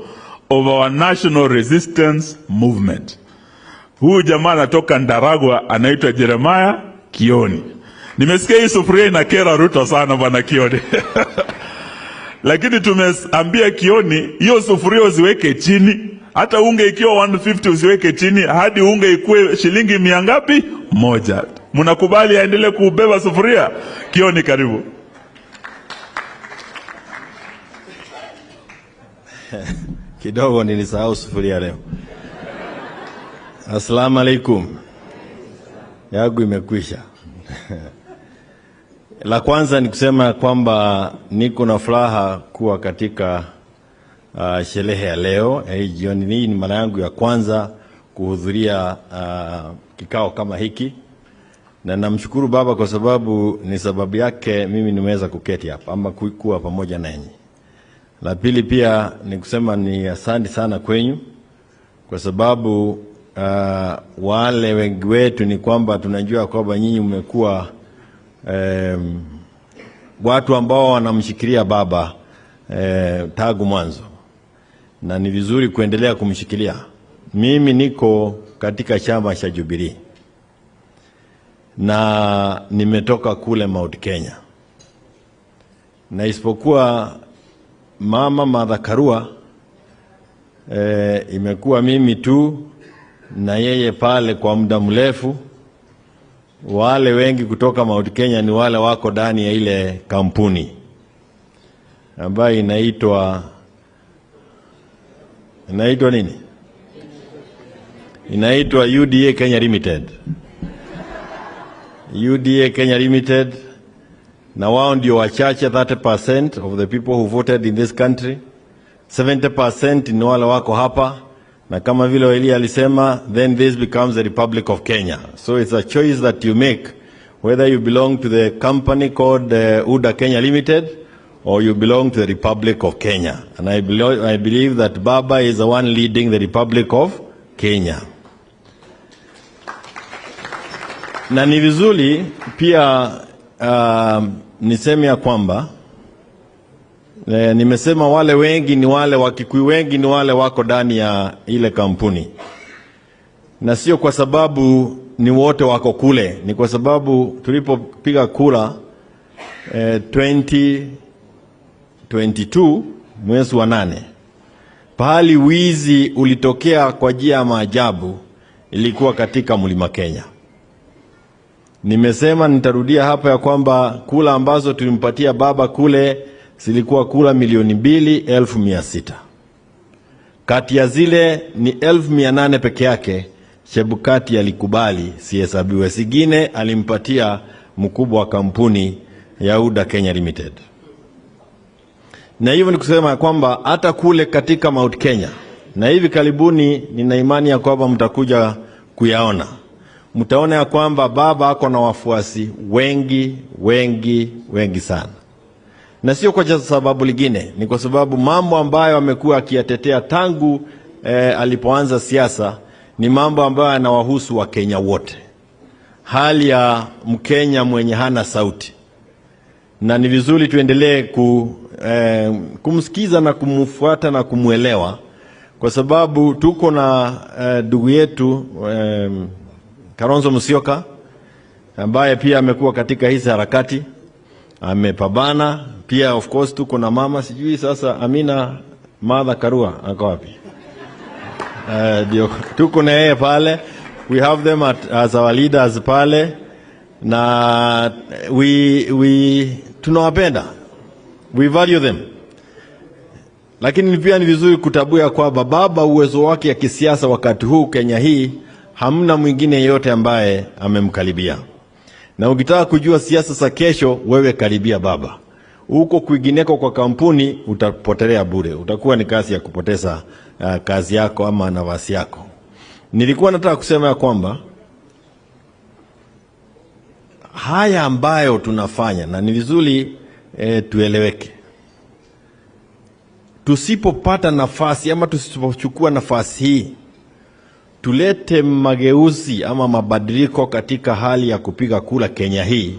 of our national resistance movement. Huyu jamaa anatoka Ndaragwa, anaitwa Jeremiah Kioni. Nimesikia hii sufuria inakera Ruto sana, bwana Kioni. Lakini tumeambia Kioni, hiyo sufuria usiweke chini. Hata unge ikiwa 150 usiweke chini hadi unge ikue shilingi 100 ngapi? 1. Mnakubali aendelee kubeba sufuria? Kioni, karibu. Kidogo nilisahau sufuria leo. Assalamu alaikum. Yangu imekwisha. La kwanza ni kusema kwamba niko na furaha kuwa katika sherehe ya leo hii jioni. Hii ni mara yangu ya kwanza kuhudhuria kikao kama hiki, na namshukuru Baba kwa sababu ni sababu yake mimi nimeweza kuketi hapa ama kuwa pamoja nanyi. La pili pia ni kusema ni asante sana kwenyu kwa sababu wale wengi wetu ni kwamba tunajua kwamba nyinyi mmekuwa watu ambao wanamshikilia Baba tangu mwanzo, na ni vizuri kuendelea kumshikilia. Mimi niko katika chama cha Jubilee na nimetoka kule Mount Kenya, na isipokuwa Mama Martha Karua, imekuwa mimi tu na yeye pale kwa muda mrefu. Wale wengi kutoka Mount Kenya ni wale wako ndani ya ile kampuni ambayo inaitwa nini? Inaitwa UDA Kenya Limited. UDA Kenya Limited, na wao ndio wachache, 30% of the people who voted in this country. 70% ni wale wako hapa, na kama vile Elia alisema, then this becomes the Republic of Kenya. So it's a choice that you make whether you belong to the company called UDA Kenya Limited or you belong to the Republic of Kenya. And I believe that Baba is the one leading the Republic of Kenya. Na ni vizuri pia niseme ya kwamba nimesema wale wengi ni wale Wakikuyu, wengi ni wale wako ndani ya ile kampuni, na sio kwa sababu ni wote wako kule, ni kwa sababu tulipopiga kura 2022 mwezi wa 8, pahali wizi ulitokea kwa njia ya maajabu ilikuwa katika Mlima Kenya. Nimesema nitarudia hapa ya kwamba kula ambazo tulimpatia Baba kule zilikuwa kula 2,600,000. Kati ya zile ni 800,000 peke yake Chebukati alikubali sihesabiwe. Zingine alimpatia mkubwa wa kampuni ya UDA Kenya Limited. Na hivyo ni kusema kwamba hata kule katika Mount Kenya, na hivi karibuni nina imani ya kwamba mtakuja kuyaona, mtaona ya kwamba baba ako na wafuasi wengi wengi wengi sana. Na sio kwa sababu lingine, ni kwa sababu mambo ambayo amekuwa akiyatetea tangu alipoanza siasa ni mambo ambayo yanawahusu Wakenya wote. Hali ya Mkenya mwenye hana sauti. Na ni vizuri tuendelee kumsikiza na kumfuata na kumuelewa, kwa sababu tuko na ndugu yetu Kalonzo Musyoka ambaye pia amekuwa katika hizi harakati, amepambana pia. Of course tuko na mama, sijui sasa Amina Martha Karua ako wapi? Ndio tuko na yeye pale. We have them as our leaders pale, na we tunawapenda, we value them. Lakini pia ni vizuri kutambua kwamba baba uwezo wake ya kisiasa wakati huu Kenya hii hamna mwingine yeyote ambaye amemkaribia. Na ukitaka kujua siasa za kesho, wewe karibia baba. Huko kwingineko kwa kampuni utapotelea bure, utakuwa ni kazi ya kupoteza kazi yako ama nafasi yako. Nilikuwa nataka kusema ya kwamba haya ambayo tunafanya, na ni vizuri tueleweke, tusipopata nafasi ama tusipochukua nafasi hii tulete mageuzi ama mabadiliko katika hali ya kupiga kura Kenya hii,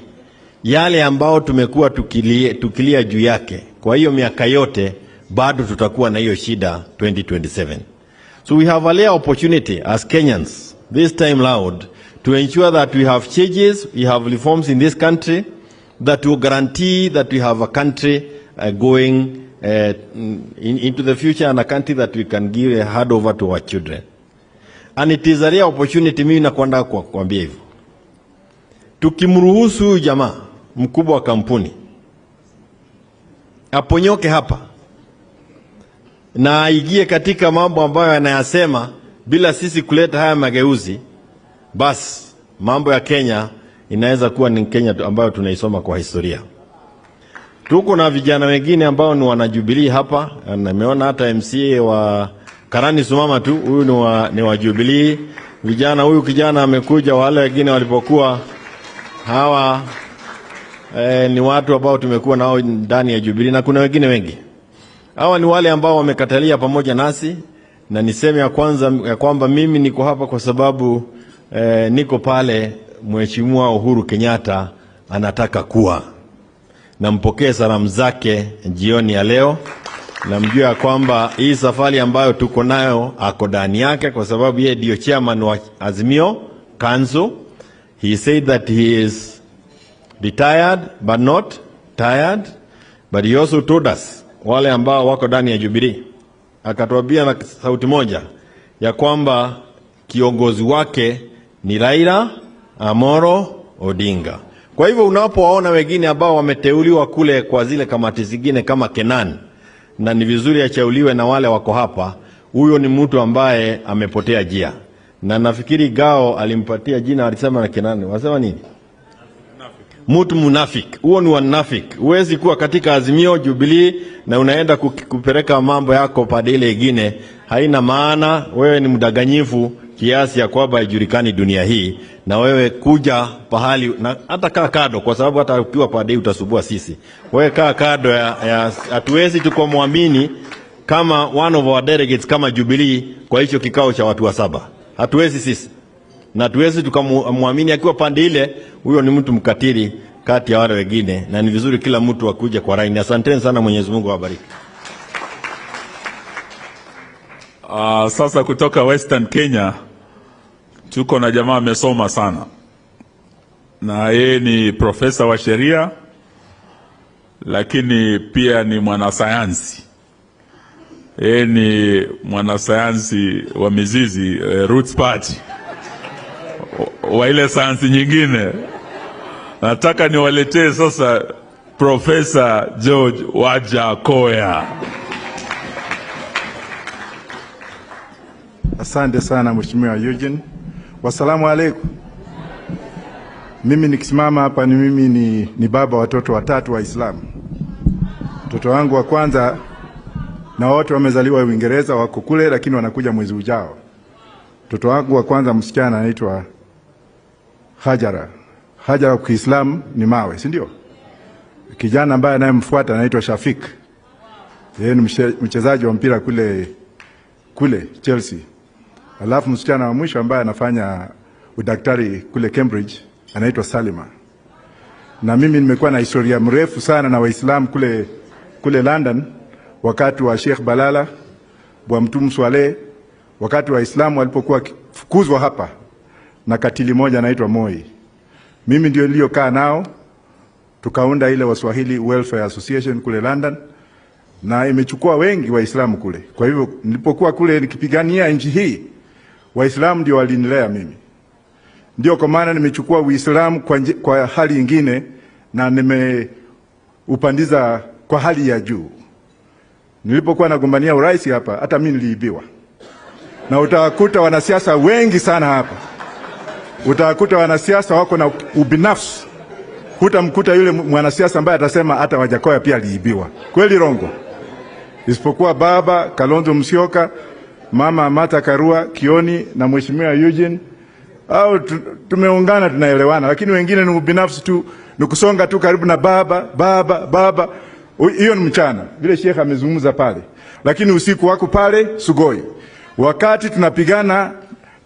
yale ambao tumekuwa tukilia juu yake kwa hiyo miaka yote, bado tutakuwa na hiyo shida 2027. So we have a rare opportunity as Kenyans this time round to ensure that we have changes, we have reforms in this country that will guarantee that we have a country going into the future, and a country that we can give a hand over to our children. And it is a rare opportunity. Mimi nakwenda kuambia hivyo. Tukimruhusu huyu jamaa mkubwa wa kampuni aponyoke hapa na aingie katika mambo ambayo anayasema bila sisi kuleta haya mageuzi, basi mambo ya Kenya inaweza kuwa ni Kenya ambayo tunaisoma kwa historia. Tuko na vijana wengine ambao ni wanajubilee hapa, na nimeona hata MCA wa Karani Sumama tu, huyu ni wa Jubilee. Vijana, huyu kijana amekuja, wale wengine walipokuwa hawa ni watu ambao tumekuwa nao ndani ya Jubilee, na kuna wengine wengi. Hawa ni wale ambao wamekatalia pamoja nasi, na niseme ya kwanza ya kwamba mimi niko hapa kwa sababu niko pale Mheshimiwa Uhuru Kenyatta anataka kuwa. Na mpokee salamu zake jioni ya leo, na mjue ya kwamba hii safari ambayo tuko nayo ako ndani yake, kwa sababu yeye ndio chairman wa Azimio Council. He said that he is retired but not tired, but he also told us wale ambao wako ndani ya Jubilee, akatuambia na sauti moja ya kwamba kiongozi wake ni Raila Amolo Odinga. Kwa hivyo unapowaona wengine ambao wameteuliwa kule kwa zile kamati zingine kama Kenan, na ni vizuri acheuliwe na wale wako hapa, huyo ni mtu ambaye amepotea njia. Na nafikiri Gao alimpatia jina, alisema na Kenan, wasema nini? Mtu munafiki. Huo ni wanafiki. Huwezi kuwa katika Azimio Jubilee na unaenda kupeleka mambo yako pande ile nyingine, haina maana. Wewe ni mdanganyifu kiasi ya kwamba haijulikani dunia hii, na wewe kuja pahali na hata kaa kado, kwa sababu hata ukiwa pande hii utasubua sisi. Wewe kaa kado ya hatuwezi tukamwamini kama one of our delegates kama Jubilee kwa hicho kikao cha watu wa saba. Hatuwezi sisi. Na hatuwezi tukamwamini akiwa pande ile, huyo ni mtu mkatili kati ya wale wengine, na ni vizuri kila mtu akuje kwa raini. Asanteni sana, Mwenyezi Mungu awabariki. Sasa kutoka Western Kenya tuko na jamaa amesoma sana, na yeye ni profesa wa sheria, lakini pia ni mwanasayansi. Yeye ni mwanasayansi wa mizizi, Roots Party, wa ile sayansi nyingine. Nataka niwaletee sasa Profesa George Wajackoyah. Asante sana Mheshimiwa Eugene. Wasalamu alaikum. Mimi nikisimama hapa ni mimi ni baba watoto watatu Waislamu. Mtoto wangu wa kwanza na wote wamezaliwa Uingereza, wako kule lakini wanakuja mwezi ujao. Mtoto wangu wa kwanza msichana anaitwa Hajara. Hajara kwa Kiislamu ni mawe, si ndio? Kijana ambaye anayemfuata anaitwa Shafik. Yeye ni mchezaji wa mpira kule Chelsea. Alafu msichana wa mwisho ambaye anafanya udaktari kule Cambridge anaitwa Salima. Na mimi nimekuwa na historia mrefu sana na Waislamu kule London, wakati wa Sheikh Balala, Bwa Mtume Swaleh, wakati Waislamu walipokuwa fukuzwa hapa na katili moja anaitwa Moi. Mimi ndio niliyokaa nao, tukaunda ile Waswahili Welfare Association kule London, na imechukua wengi Waislamu kule. Kwa hivyo nilipokuwa kule nikipigania nchi hii, Waislamu ndio walinilea mimi. Ndio kwa maana nimechukua Uislamu kwa hali nyingine na nimeupandiza kwa hali ya juu. Nilipokuwa nagombania urais hapa, hata mimi niliibiwa. Na utawakuta wanasiasa wengi sana hapa. Utawakuta wanasiasa wako na ubinafsi. Hutamkuta yule mwanasiasa ambaye atasema hata Wajakoya pia aliibiwa. Kweli rongo? Isipokuwa baba Kalonzo Musyoka, mama Martha Karua Kioni na Mheshimiwa Eugene, au tumeungana tunaelewana, lakini wengine ni ubinafsi tu, ni kusonga tu karibu na baba baba baba. Hiyo ni mchana vile Sheikh amezungumza pale, lakini usiku wako pale Sugoi. Wakati tunapigana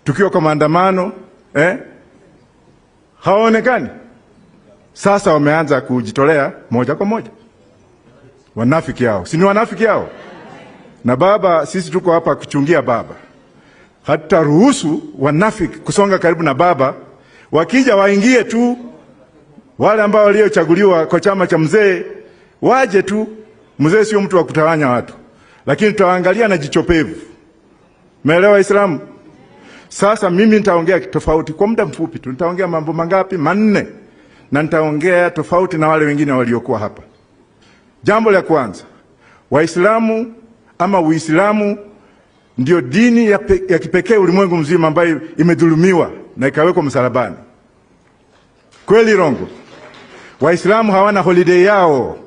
tukiwa kwa maandamano, hawaonekani. Sasa wameanza kujitolea moja kwa moja. Wanafiki hao, si ni wanafiki hao? Na baba, sisi tuko hapa kuchungia baba. Hatutaruhusu wanafiki kusonga karibu na baba. Wakija waingie tu, wale ambao waliochaguliwa kwa chama cha mzee waje tu. Mzee sio mtu wa kutawanya watu, lakini tutaangalia na jicho pevu. Umeelewa Waislamu? Sasa mimi nitaongea tofauti kwa muda mfupi tu. Nitaongea mambo mangapi? 4. Na nitaongea tofauti na wale wengine waliokuwa hapa. Jambo la kwanza, Waislamu ama Uislamu ndio dini ya kipekee ulimwengu mzima ambayo imedhulumiwa na ikawekwa msalabani. Kweli rongo? Waislamu hawana holiday yao.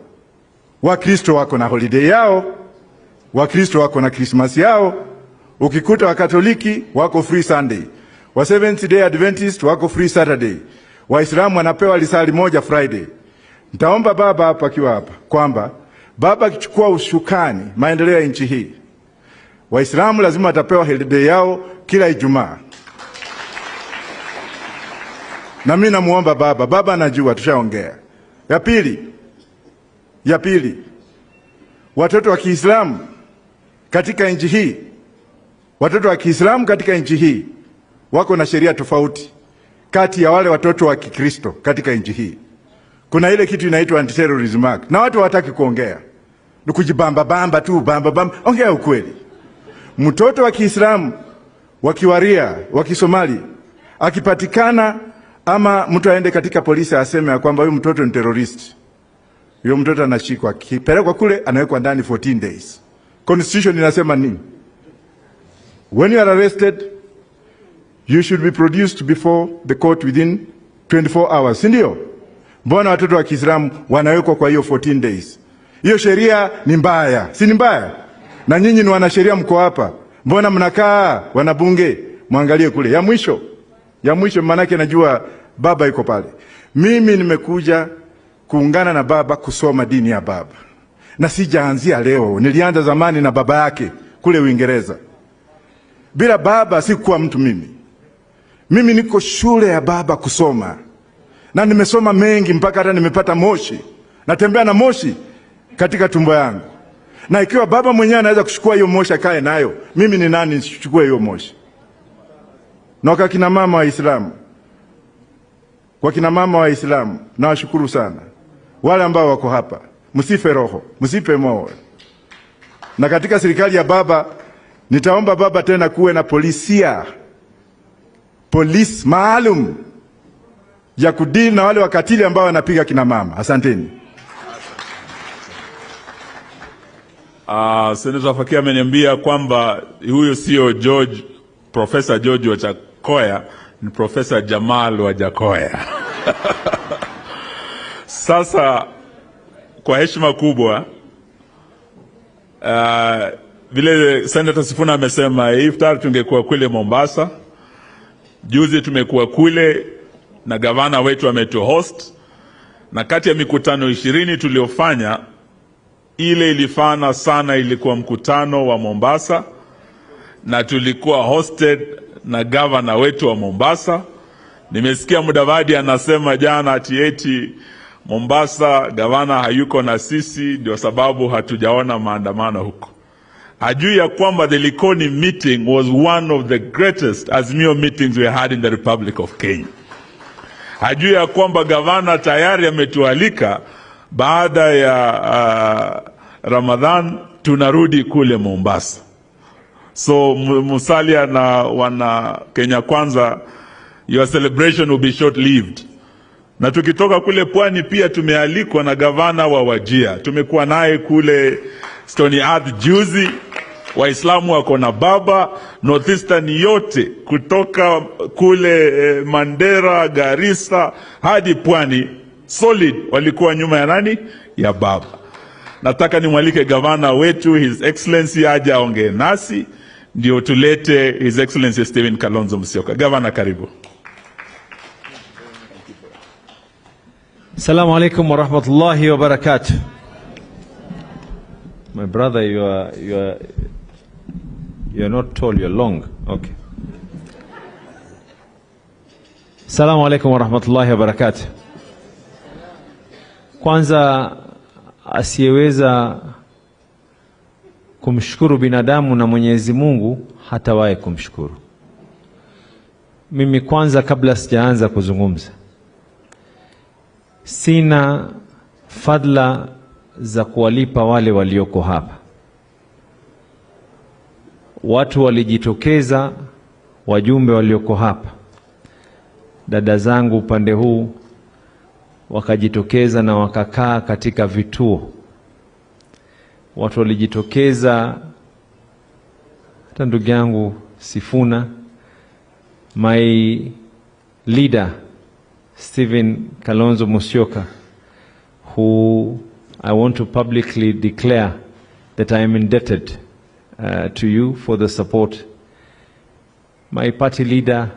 Wakristo wako na holiday yao. Wakristo wako na Christmas yao. Ukikuta Wakatoliki wako free Sunday. Wa Seventh Day Adventist wako free Saturday. Waislamu wanapewa lisali moja Friday. Nitaomba baba hapa akiwa hapa kwamba baba akichukua usukani maendeleo ya nchi hii, Waislamu lazima watapewa holiday yao kila Ijumaa. Na mimi namuomba baba, baba anajua tushaongea. Ya pili, watoto wa Kiislamu katika nchi hii, watoto wa Kiislamu katika nchi hii wako na sheria tofauti kati ya wale watoto wa Kikristo katika nchi hii. Kuna ile kitu inaitwa Anti-Terrorism Act, na watu hawataki kuongea. Ni kujibamba bamba tu, bamba bamba. Ongea ukweli. Mtoto wa Kiislamu, wa Kiwaria, wa Kisomali akipatikana ama mtu aende katika polisi aseme ya kwamba huyu mtoto ni terrorist, huyo mtoto anashikwa, akipelekwa kule anawekwa ndani 14 days. Constitution inasema nini? When you are arrested, you should be produced before the court within 24 hours. Si ndio? Mbona watoto wa Kiislamu wanawekwa kwa hiyo 14 days? Hiyo sheria ni mbaya. Si ni mbaya? Na nyinyi ni wanasheria mko hapa. Mbona mnakaa wanabunge? Muangalie kule. Ya mwisho manake najua baba yuko pale. Mimi nimekuja kuungana na baba kusoma dini ya baba. Na sijaanzia leo. Nilianza zamani na baba yake kule Uingereza. Bila baba sikuwa mtu mimi. Mimi niko shule ya baba kusoma. Na nimesoma mengi mpaka hata nimepata moshi. Natembea na moshi katika tumbo yangu. Na ikiwa baba mwenyewe anaweza kuchukua hiyo moshi akae nayo, mimi ni nani nisichukue hiyo moshi? Na kwa kina mama Waislamu, kwa kina mama Waislamu nawashukuru sana. Wale ambao wako hapa, msife roho, msife moyo. Na katika serikali ya baba, nitaomba baba tena kuwe na polisi maalum ya kudili na wale wakatili ambao wanapiga kina mama. Asanteni. Senator Fakia ameniambia kwamba huyo sio George, Professor George Wajackoyah, ni Professor Jamal Wajackoyah. Sasa kwa heshima kubwa, vile Senator Sifuna amesema, iftar tungekuwa kule Mombasa. Juzi tumekuwa kule na gavana wetu ametu-host, na kati ya mikutano 20 tuliofanya, ile ilifana sana ilikuwa mkutano wa Mombasa, na tulikuwa hosted na gavana wetu wa Mombasa. Nimesikia Mudavadi anasema jana ati eti Mombasa gavana hayuko na sisi, ndio sababu hatujaona maandamano huko. Hajui ya kwamba the Likoni meeting was one of the greatest Azimio meetings we had in the Republic of Kenya. Hajui ya kwamba gavana tayari ametualika baada ya Ramadhan tunarudi kule Mombasa. So Musalia na wana Kenya Kwanza, your celebration will be short-lived. Na tukitoka kule pwani pia tumealikwa na gavana wa Wajir. Tumekuwa naye kule Stony Earth juzi. Waislamu wako na baba Northeastern yote kutoka kule Mandera, Garissa hadi pwani solid walikuwa nyuma ya nani? Ya baba. Nataka nimwalike gavana wetu His Excellency aje aongee nasi, ndio tulete His Excellency Stephen Kalonzo Musyoka. Gavana, karibu. Assalamu alaikum wa rahmatullahi wa barakatuh. My brother, you are not tall, you are long. Okay. Assalamu alaikum wa rahmatullahi wa barakatuh. Kwanza, asiyeweza kumshukuru binadamu na Mwenyezi Mungu hatawahi kumshukuru. Mimi kwanza, kabla sijaanza kuzungumza, sina fadla za kuwalipa wale walioko hapa. Watu walijitokeza, wajumbe walioko hapa, dada zangu upande huu wakajitokeza na wakakaa katika vituo. Watu walijitokeza, hata ndugu yangu Sifuna, my leader Stephen Kalonzo Musyoka, who I want to publicly declare that I am indebted to you for the support. My party leader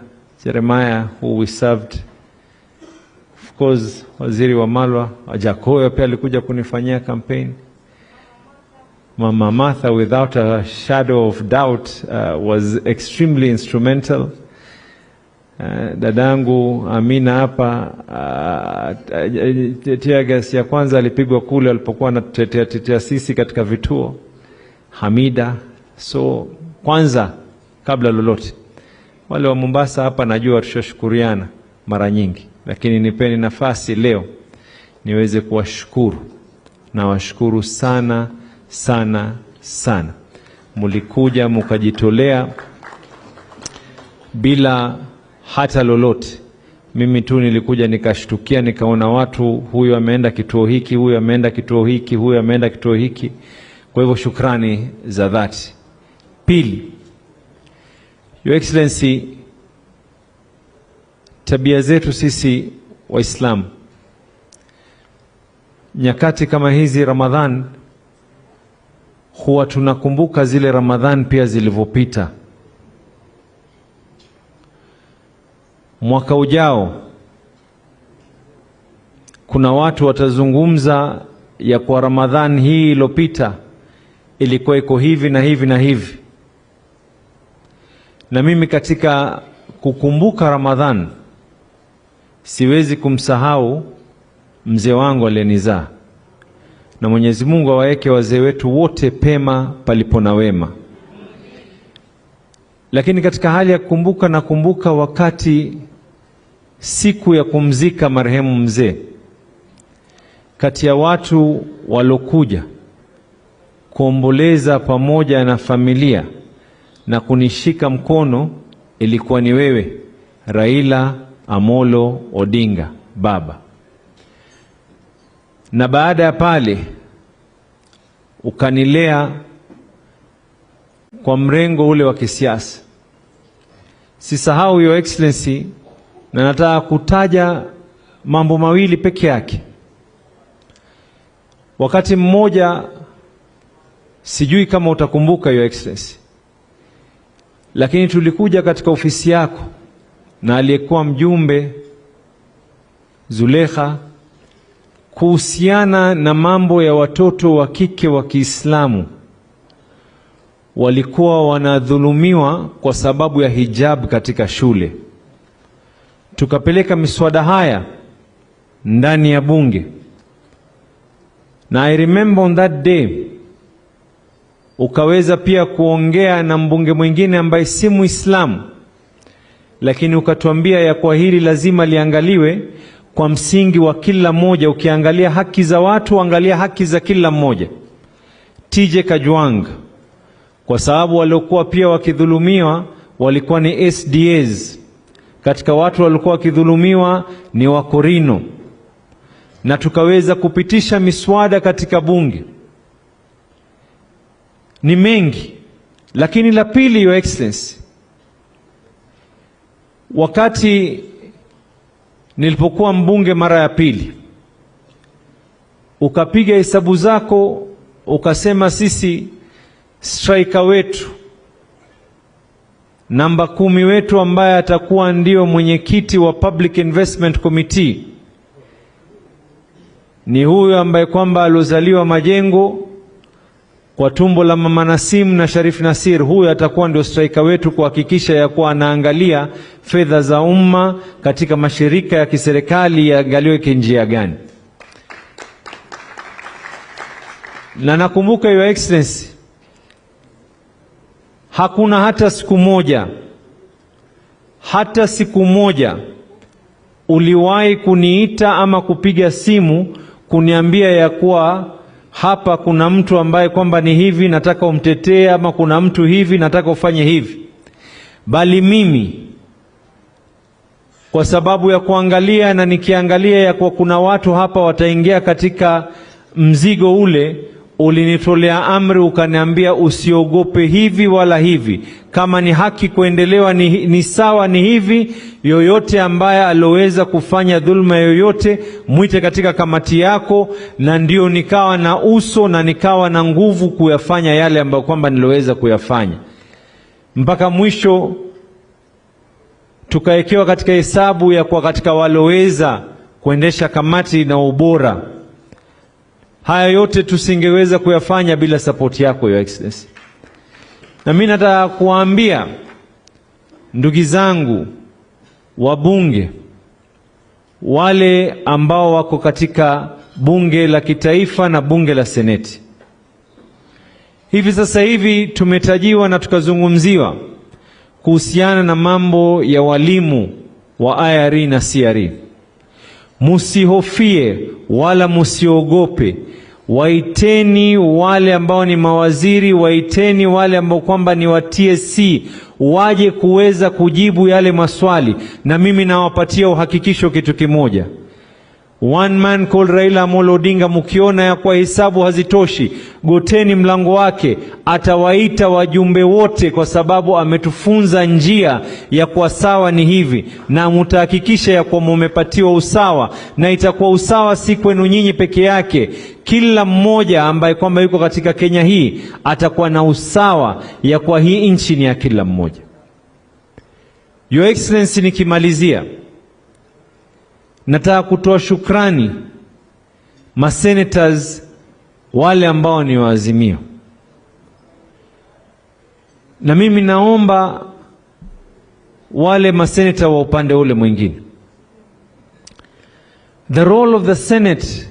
Jeremiah, who we served, of course, Waziri wa Malwa, Wajakoyo pia alikuja kunifanyia campaign. Mama Martha, without a shadow of doubt, was extremely instrumental. Dadangu Amina hapa, tear gas ya kwanza alipigwa kule alipokuwa anatetea sisi katika vituo. Hamida. So kwanza kabla lolote, wale wa Mombasa hapa najua tushashukuriana mara nyingi, lakini nipeni nafasi leo niweze kuwashukuru. Na washukuru sana sana sana. Mulikuja mukajitolea bila hata lolote. Mimi tu nilikuja nikashtukia, nikaona watu, huyu ameenda kituo hiki, huyu ameenda kituo hiki, huyu ameenda kituo hiki. Kwa hivyo shukrani za dhati. Pili, Your Excellency, tabia zetu sisi Waislamu, nyakati kama hizi Ramadhan, huwa tunakumbuka zile Ramadhan pia zilivyopita. Mwaka ujao kuna watu watazungumza ya kwa Ramadhan hii iliyopita ilikuwa iko hivi na hivi na hivi. Na mimi katika kukumbuka Ramadhan siwezi kumsahau mzee wangu aliyenizaa. Na Mwenyezi Mungu awaeke wazee wetu wote pema palipo na wema. Lakini katika hali ya kukumbuka, nakumbuka wakati siku ya kumzika marehemu mzee, kati ya watu walokuja kuomboleza pamoja na familia na kunishika mkono ilikuwa ni wewe, Raila Amolo Odinga, baba. Na baada ya pale ukanilea kwa mrengo ule wa kisiasa. Sisahau, Your Excellency, na nataka kutaja mambo mawili peke yake. Wakati mmoja, sijui kama utakumbuka Your Excellency, lakini tulikuja katika ofisi yako na aliyekuwa mjumbe Zulekha kuhusiana na mambo ya watoto wa kike wa Kiislamu walikuwa wanadhulumiwa kwa sababu ya hijab katika shule. Tukapeleka miswada haya ndani ya bunge. Na I remember on that day ukaweza pia kuongea na mbunge mwingine ambaye si Muislamu, lakini ukatuambia ya kwa hili lazima liangaliwe kwa msingi wa kila mmoja. Ukiangalia haki za watu, angalia haki za kila mmoja. TJ Kajwang, kwa sababu waliokuwa pia wakidhulumiwa walikuwa ni SDAs. Katika watu waliokuwa wakidhulumiwa ni Wakorino. Na tukaweza kupitisha miswada katika bunge. Ni mengi. Lakini la pili, Your Excellency, wakati nilipokuwa mbunge mara ya pili, ukapiga hesabu zako ukasema sisi striker wetu namba 10 wetu ambaye atakuwa ndio mwenyekiti wa Public Investment Committee ni huyo ambaye kwamba aliozaliwa Majengo kwa tumbo la Mama Nasim na Sharif Nasir. Huyo atakuwa ndio striker wetu kuhakikisha ya kuwa anaangalia fedha za umma katika mashirika ya kiserikali yaangaliwe kwa njia gani. Na nakumbuka Your Excellency, hakuna hata siku moja, hata siku moja uliwahi kuniita ama kupiga simu kuniambia ya kuwa hapa kuna mtu ambaye kwamba ni hivi nataka umtetee, ama kuna mtu hivi nataka ufanye hivi. Bali mimi kwa sababu ya kuangalia na nikiangalia ya kuwa kuna watu hapa wataingia katika mzigo ule, ulinitolea amri ukaniambia usiogope hivi wala hivi. Kama ni haki kuendelewa ni sawa ni hivi. Yoyote ambaye aloweza kufanya dhulma yoyote mwite katika kamati yako. Na ndio nikawa na uso na nikawa na nguvu kuyafanya yale ambayo kwamba niloweza kuyafanya. Mpaka mwisho tukaekewa katika hesabu ya kwa katika waloweza kuendesha kamati na ubora. Haya yote tusingeweza kuyafanya bila support yako Your Excellency. Na mimi nataka kuambia ndugu zangu wabunge, wale ambao wako katika bunge la kitaifa na bunge la seneti. Hivi sasa hivi tumetajiwa na tukazungumziwa kuhusiana na mambo ya walimu wa IRE na CRE. Musihofie wala musiogope. Waiteni wale ambao ni mawaziri, waiteni wale ambao kwamba ni wa TSC waje kuweza kujibu yale maswali. Na mimi nawapatia uhakikisho kitu kimoja. One man called Raila Amolo Odinga, mkiona ya kwa hesabu hazitoshi, goteni mlango wake, atawaita wajumbe wote, kwa sababu ametufunza njia ya kwa sawa ni hivi, na mtahakikisha ya kwa mumepatiwa usawa, na itakuwa usawa si kwenu nyinyi peke yake. Kila mmoja ambaye kwamba yuko katika Kenya hii atakuwa na usawa ya kwa hii nchi ni ya kila mmoja. Your Excellency, nikimalizia nataka kutoa shukrani ma senators wale ambao ni wa Azimio. Na mimi naomba wale maseneta wa upande ule mwingine. The role of the Senate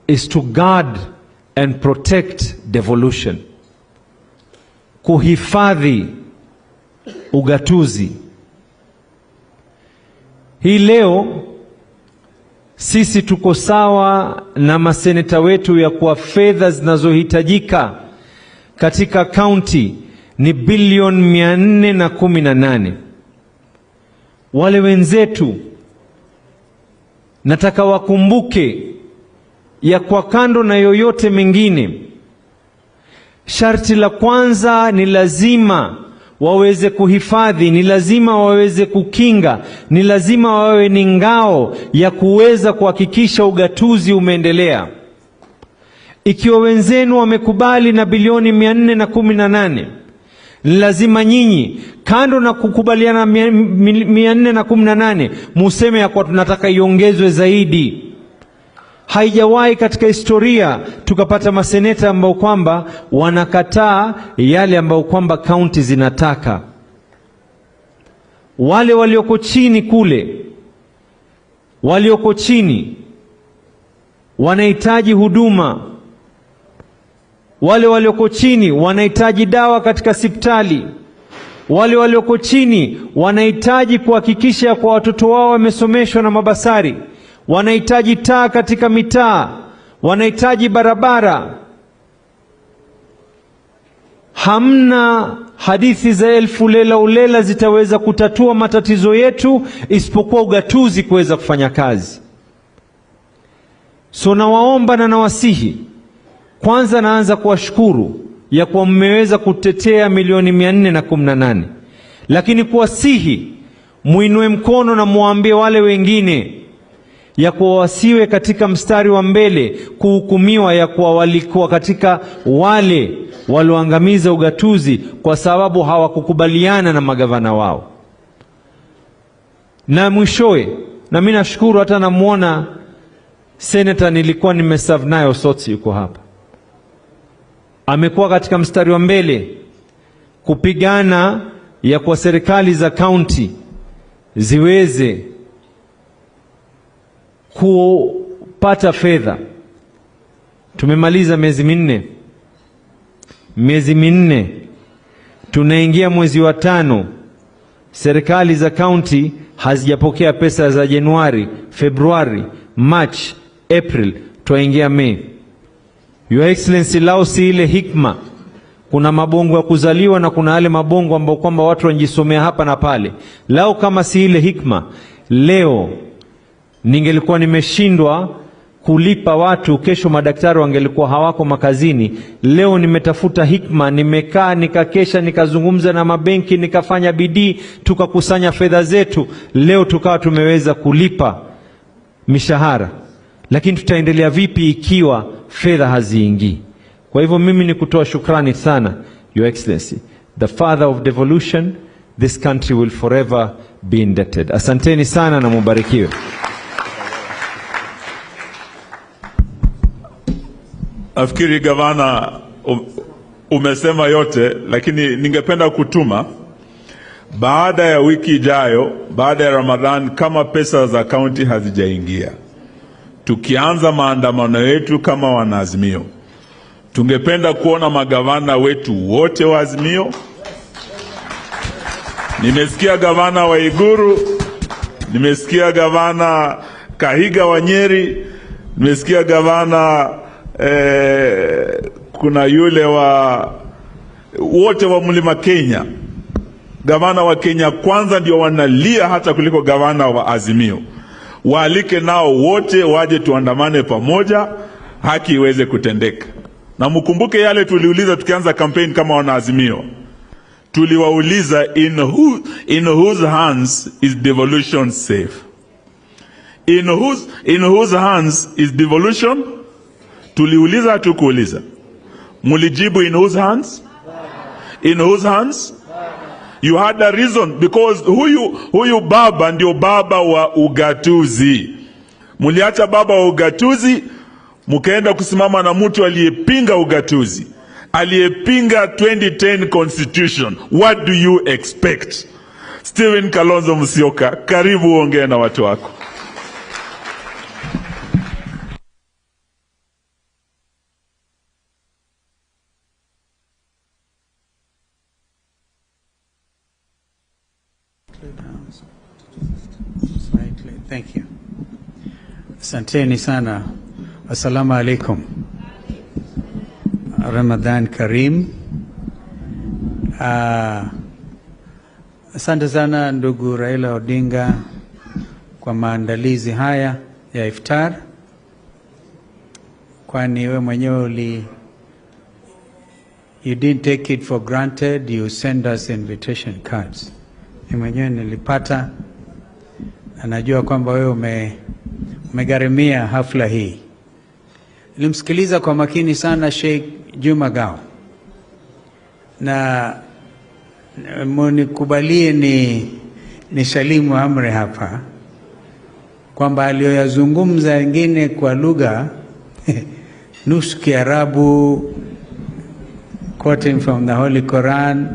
is to guard and protect devolution. Kuhifadhi ugatuzi. Hii leo sisi tuko sawa na maseneta wetu ya kuwa fedha zinazohitajika katika county ni bilioni 418. Wale wenzetu nataka wakumbuke ya kwa kando na yoyote mengine, sharti la kwanza ni lazima waweze kuhifadhi, ni lazima waweze kukinga, ni lazima wawe ni ngao ya kuweza kuhakikisha ugatuzi umeendelea. Ikiwa wenzenu wamekubali na bilioni 418, lazima nyinyi kando na kukubaliana 418 museme ya kuwa tunataka iongezwe zaidi. Haijawahi katika historia tukapata maseneta ambao kwamba wanakataa yale ambao kwamba kaunti zinataka. Wale walioko chini kule, walioko chini wanahitaji huduma. Wale walioko chini wanahitaji dawa katika hospitali. Wale walioko chini wanahitaji kuhakikisha kwa watoto wao wamesomeshwa na mabasari. Wanahitaji taa katika mitaa, wanahitaji barabara. Hamna hadithi za elfu lela ulela zitaweza kutatua matatizo yetu isipokuwa ugatuzi kuweza kufanya kazi. So nawaomba na nawasihi, kwanza naanza kuwashukuru ya kuwa mmeweza kutetea milioni 418, lakini kuwasihi muinue mkono na muambie wale wengine ya kuwa wasiwe katika mstari wa mbele kuhukumiwa ya kuwa walikuwa katika wale walioangamiza ugatuzi kwa sababu hawakukubaliana na magavana wao. Na mwishowe, na mimi nashukuru hata namuona senator nilikuwa nimeserve naye Osotsi yuko hapa, amekuwa katika mstari wa mbele kupigana ya kwa serikali za county ziweze kupata fedha. Tumemaliza miezi minne, tunaingia mwezi wa 5, serikali za county hazijapokea pesa za Januari, Februari, March, April, tuingia Mei. Your Excellency, lao si ile hikma. Kuna mabongo ya kuzaliwa na kuna yale mabongo ambao kwamba watu wanajisomea hapa na pale. Lao kama si ile hikma, leo ningelikuwa nimeshindwa kulipa watu, kesho madaktari wangelikuwa hawako makazini. Leo nimetafuta hikma, nimekaa nikakesha, nikazungumza na mabenki, nikafanya bidii, tukakusanya fedha zetu, leo tukawa tumeweza kulipa mishahara. Lakini tutaendelea vipi ikiwa fedha haziingii? Kwa hivyo mimi ni kutoa shukrani sana, Your Excellency, the father of devolution, this country will forever be indebted. Asanteni sana na mubarikiwe. Nafikiri gavana umesema yote, lakini ningependa kutuma baada ya wiki ijayo, baada ya Ramadhan, kama pesa za kaunti hazijaingia, tukianza maandamano yetu kama wanaazimio, tungependa kuona magavana wetu wote wa Azimio. Nimesikia gavana wa Iguru, nimesikia gavana Kahiga wa Nyeri, nimesikia gavana kuna yule wa wote wa Mlima Kenya. Gavana wa Kenya Kwanza ndio wanalia hata kuliko gavana wa Azimio. Waalike nao wote waje tuandamane pamoja, haki iweze kutendeka. Na mkumbuke yale tuliuliza tukianza campaign kama wana Azimio. Tuliwauliza, in whose hands is devolution safe? In whose hands is devolution? Tuliuliza, hatukuuliza? Mulijibu in whose hands? In whose hands? You had a reason, because huyu baba ndio baba wa ugatuzi. Muliacha baba wa ugatuzi, mkaenda kusimama na mtu aliyepinga ugatuzi, aliyepinga 2010 constitution. What do you expect? Stephen Kalonzo Musyoka, karibu uongee na watu wako. Thank you. Asanteni sana. Assalamu alaikum. Ramadan Karim. Asante sana ndugu Raila Odinga kwa maandalizi haya ya iftar, kwani wewe mwenyewe You didn't take it for granted, you send us invitation cards. Mimi mwenyewe nilipata, na najua kwamba wewe umegharimia hafla hii. Nilimsikiliza kwa makini sana Sheikh Juma Gao, na munikubalie ni salimu amri hapa kwamba aliyoyazungumza wengine kwa lugha nusu Kiarabu, quoting from the Holy Quran,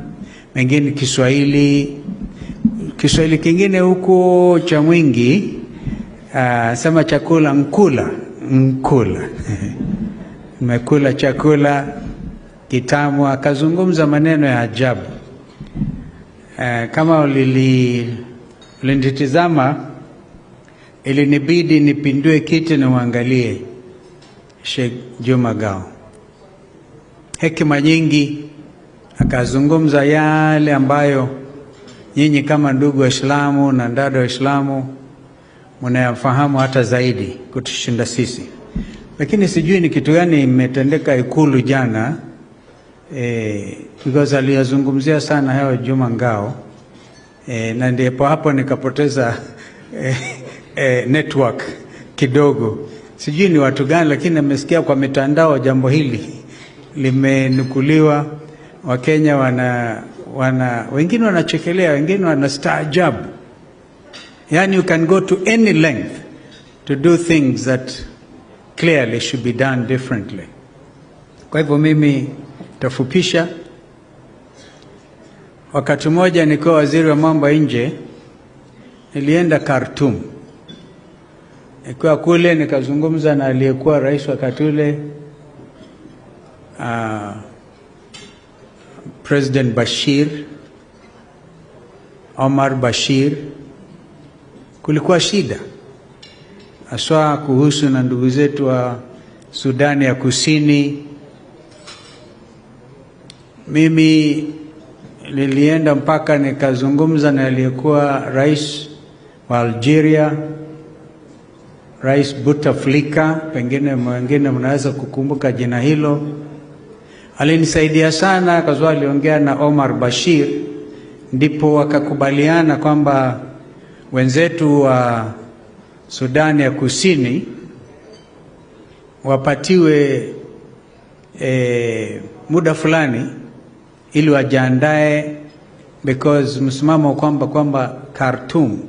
mengine Kiswahili, Kiswahili kingine huko cha mwingi, sema chakula nkula, nkula. Nimekula chakula kitamu. Akazungumza maneno ya ajabu. Kama ulinitizama, ilinibidi nipindue kiti na uangalie Sheikh Juma Gao. Hekima nyingi, akazungumza yale ambayo nyinyi kama ndugu Waislamu na dada Waislamu mnayafahamu hata zaidi kutushinda sisi. Lakini sijui ni kitu gani imetendeka Ikulu jana, because aliyazungumzia sana hayo Juma Ngao, na ndipo hapo nikapoteza network kidogo. Sijui ni watu gani, lakini nimesikia kwa mitandao jambo hili limenukuliwa. Wakenya wana wengine wanachekelea, wengine wanastaajabu. Yani you can go to any length to do things that clearly should be done differently. Kwa hivyo mimi tafupisha. Wakati mmoja nikiwa waziri wa mambo ya nje nilienda Khartoum. Nikiwa kule nikazungumza na aliyekuwa rais wakati ule, President Bashir, Omar Bashir. Kulikuwa shida haswa kuhusu na ndugu zetu wa Sudani ya Kusini. Mimi nilienda mpaka nikazungumza na aliyekuwa rais wa Algeria, Rais Bouteflika, pengine wengine mnaweza kukumbuka jina hilo. Alinisaidia sana kwa sababu aliongea na Omar Bashir, ndipo wakakubaliana kwamba wenzetu wa Sudani ya Kusini wapatiwe muda fulani ili wajiandae, because msimamo kwamba Khartoum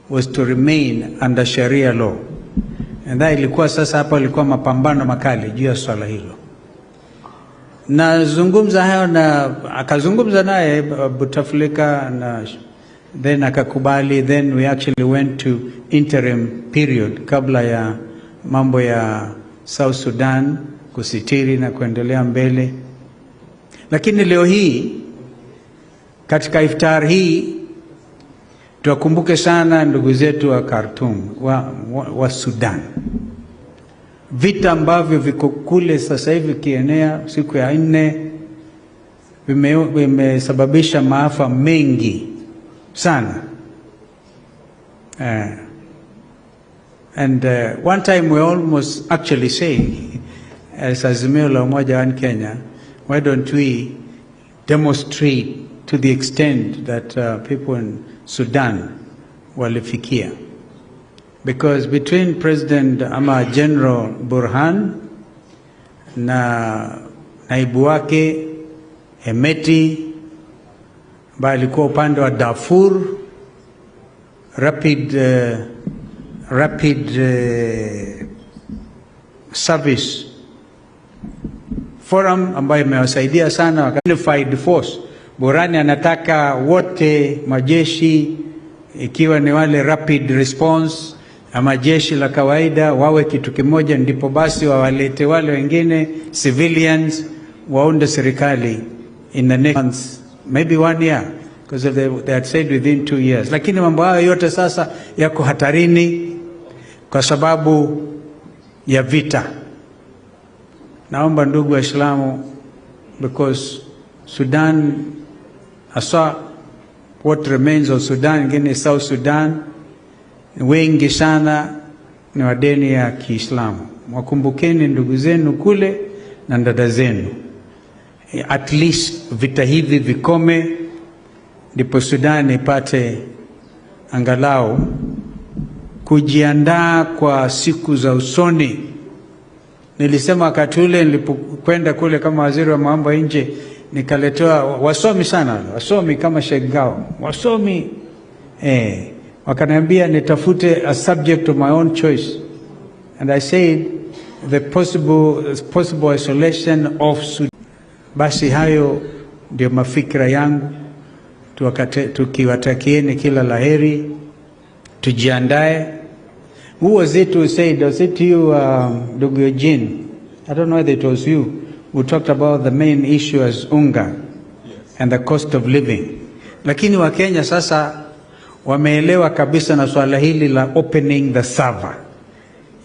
was to remain under Sharia law. And that ilikuwa sasa hapo ilikuwa mapambano makali juu ya swala hilo. Na zungumza hayo na akazungumza naye Bouteflika, na then akakubali. Then we actually went to interim period kabla ya mambo ya South Sudan kusitiri na kuendelea mbele. Lakini leo hii katika iftar hii tuwakumbuke sana ndugu zetu wa Khartoum, wa Sudan. Vita ambavyo viko kule sasa hivi kienea siku ya 4 vimesababisha maafa mengi sana. And one time we almost actually say, as Azimio la Umoja One Kenya, why don't we demonstrate to the extent that people in Sudan walifikia? Because between President ama General Burhan na naibu wake Hemeti, ambaye alikuwa upande wa Darfur, Rapid Service Forum ambayo imewasaidia sana, unified force. Burhani anataka wote majeshi, ikiwa ni wale rapid response ama jeshi la kawaida, wawe kitu kimoja, ndipo basi wawalete wale wengine civilians waunde serikali in the next months, maybe 1 year, because they had said within 2 years. Lakini mambo hayo yote sasa yako hatarini kwa sababu ya vita. Naomba ndugu Waislamu, because Sudan, hasa what remains of Sudan, ingine South Sudan, wengi sana ni wa dini ya Kiislamu. Wakumbukeni ndugu zenu kule na dada zenu. At least vita hivi vikome, ndipo Sudan ipate angalau kujiandaa kwa siku za usoni. Nilisema wakati ule nilipokwenda kule kama waziri wa mambo ya nje, nikaletewa wasomi sana, wasomi kama Shengao, wasomi wakaniambia nitafute a subject of my own choice, and I said the possible isolation of Sudan. Basi hayo ndio mafikira yangu. Tukiwatakieni kila laheri, tujiandae. Who was it who said, was it you, Ndugu Eugene? I don't know whether it was you who talked about the main issue as unga, yes, and the cost of living. Lakini Wakenya sasa wameelewa kabisa na swala hili la opening the server.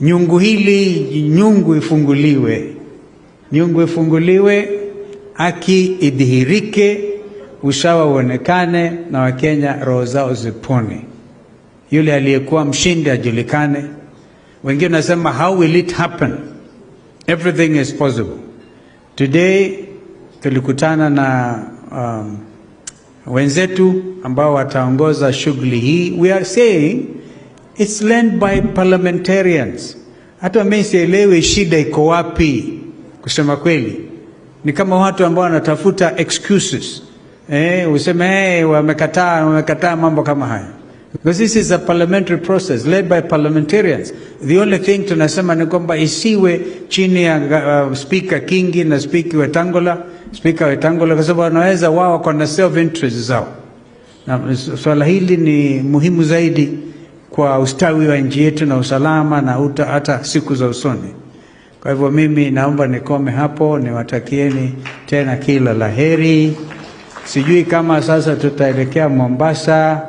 Nyungu hili, nyungu ifunguliwe. Nyungu ifunguliwe, haki idhihirike, usawa uonekane na Wakenya roho zao zipone. Yule aliyekuwa mshindi ajulikane. Wengine wanasema how will it happen? Everything is possible. Today tulikutana na wenzetu ambao wataongoza shughuli hii. We are saying it's led by parliamentarians. Hata mimi sielewi shida iko wapi, kusema kweli. Ni kama watu ambao wanatafuta excuses. Useme wamekataa mambo kama haya. Because this is a parliamentary process led by parliamentarians. The only thing tunasema ni kwamba isiwe chini ya Speaker Kingi na Speaker Wetangula, kwa sababu wanaweza wao wako na self interest zao. Na swala hili ni muhimu zaidi kwa ustawi wa nchi yetu na usalama na hata siku za usoni. Kwa hivyo mimi naomba nikome hapo, niwatakieni tena kila laheri. Sijui kama sasa tutaelekea Mombasa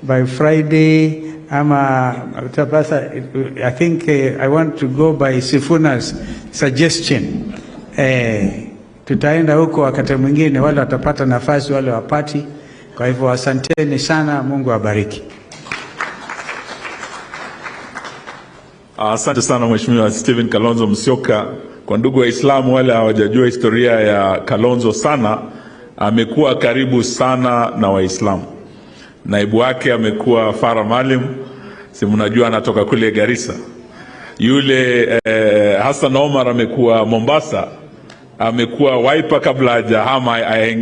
by Friday ama tutapasa. I think I want to go by Sifuna's suggestion. Tutaenda huko wakati mwingine, wale watapata nafasi, wale wapati. Kwa hivyo asanteni sana, Mungu awabariki. Asante sana Mheshimiwa Stephen Kalonzo Musyoka. Kwa ndugu Waislamu wale hawajajua historia ya Kalonzo sana, amekuwa karibu sana na Waislamu. Naibu wake amekuwa Farah Maalim, si mnajua anatoka kule Garissa. Yule Hassan Omar amekuwa Mombasa, amekuwa Wiper kabla hajahama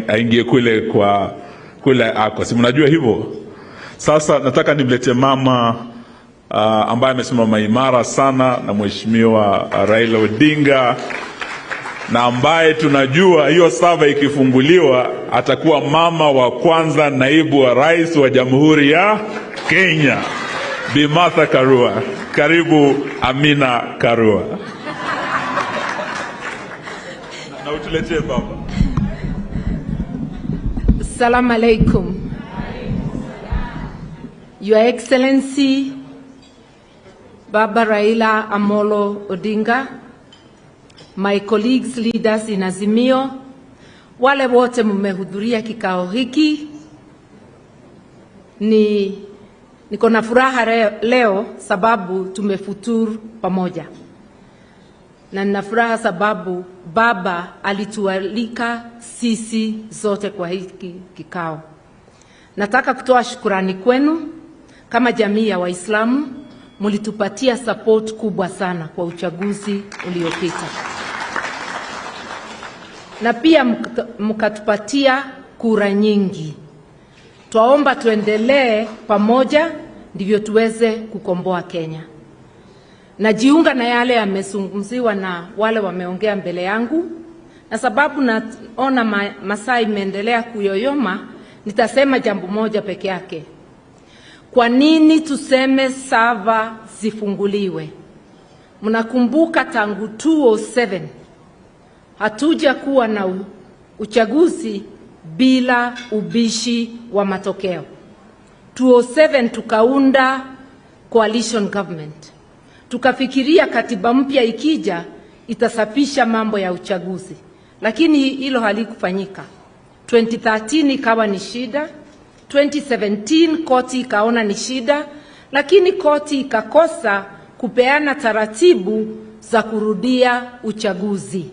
aingie kule kwa kule ako. Si mnajua hivyo. Sasa nataka nimlete mama ambaye amesimama imara sana na Mheshimiwa Raila Odinga, na ambaye tunajua hiyo sava ikifunguliwa atakuwa mama wa kwanza naibu wa rais wa Jamhuri ya Kenya, Bi Martha Karua. Karibu Amina Karua. Na utuletee baba. Assalamu alaikum. Your Excellency Baba Raila Amolo Odinga, my colleagues, leaders in Azimio, wale wote mmehudhuria kikao hiki, niko na furaha leo sababu tumefuturu pamoja. Na nina furaha sababu baba alitualika sisi zote kwa hiki kikao. Nataka kutoa shukurani kwenu kama jamii ya Waislamu, mlitupatia support kubwa sana kwa uchaguzi uliopita. Na pia mkatupatia kura nyingi. Twaomba tuendelee pamoja ndivyo tuweze kukomboa Kenya. Najiunga na yale yamezungumziwa na wale wameongea mbele yangu. Na sababu naona masaa imeendelea kuyoyoma, nitasema jambo moja peke yake. Kwa nini tuseme sava zifunguliwe? Mnakumbuka tangu 2007 hatuja kuwa na uchaguzi bila ubishi wa matokeo. 2007 tukaunda coalition government. Tukafikiria katiba mpya ikija itasafisha mambo ya uchaguzi. Lakini hilo halikufanyika. 2013 ikawa ni shida. 2017 koti ikaona ni shida, lakini koti ikakosa kupeana taratibu za kurudia uchaguzi.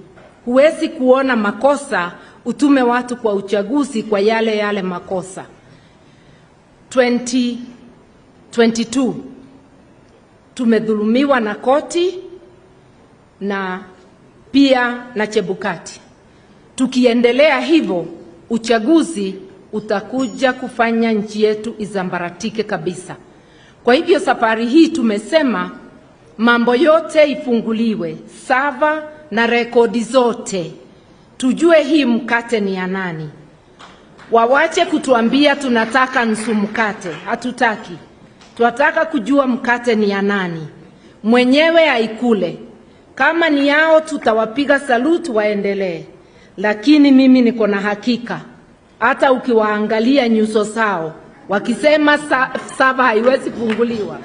Huwezi kuona makosa utume watu kwa uchaguzi kwa yale yale makosa. 2022 tumedhulumiwa na koti na pia na Chebukati. Tukiendelea hivyo, uchaguzi utakuja kufanya nchi yetu izambaratike kabisa. Kwa hivyo safari hii tumesema mambo yote ifunguliwe, sava na rekodi zote, tujue hii mkate ni ya nani. Wawache kutuambia tunataka nusu mkate, hatutaki. Tunataka kujua mkate ni ya nani, mwenyewe aikule. Kama ni yao tutawapiga saluti waendelee. Lakini mimi niko na hakika, hata ukiwaangalia nyuso zao wakisema sava haiwezi funguliwa,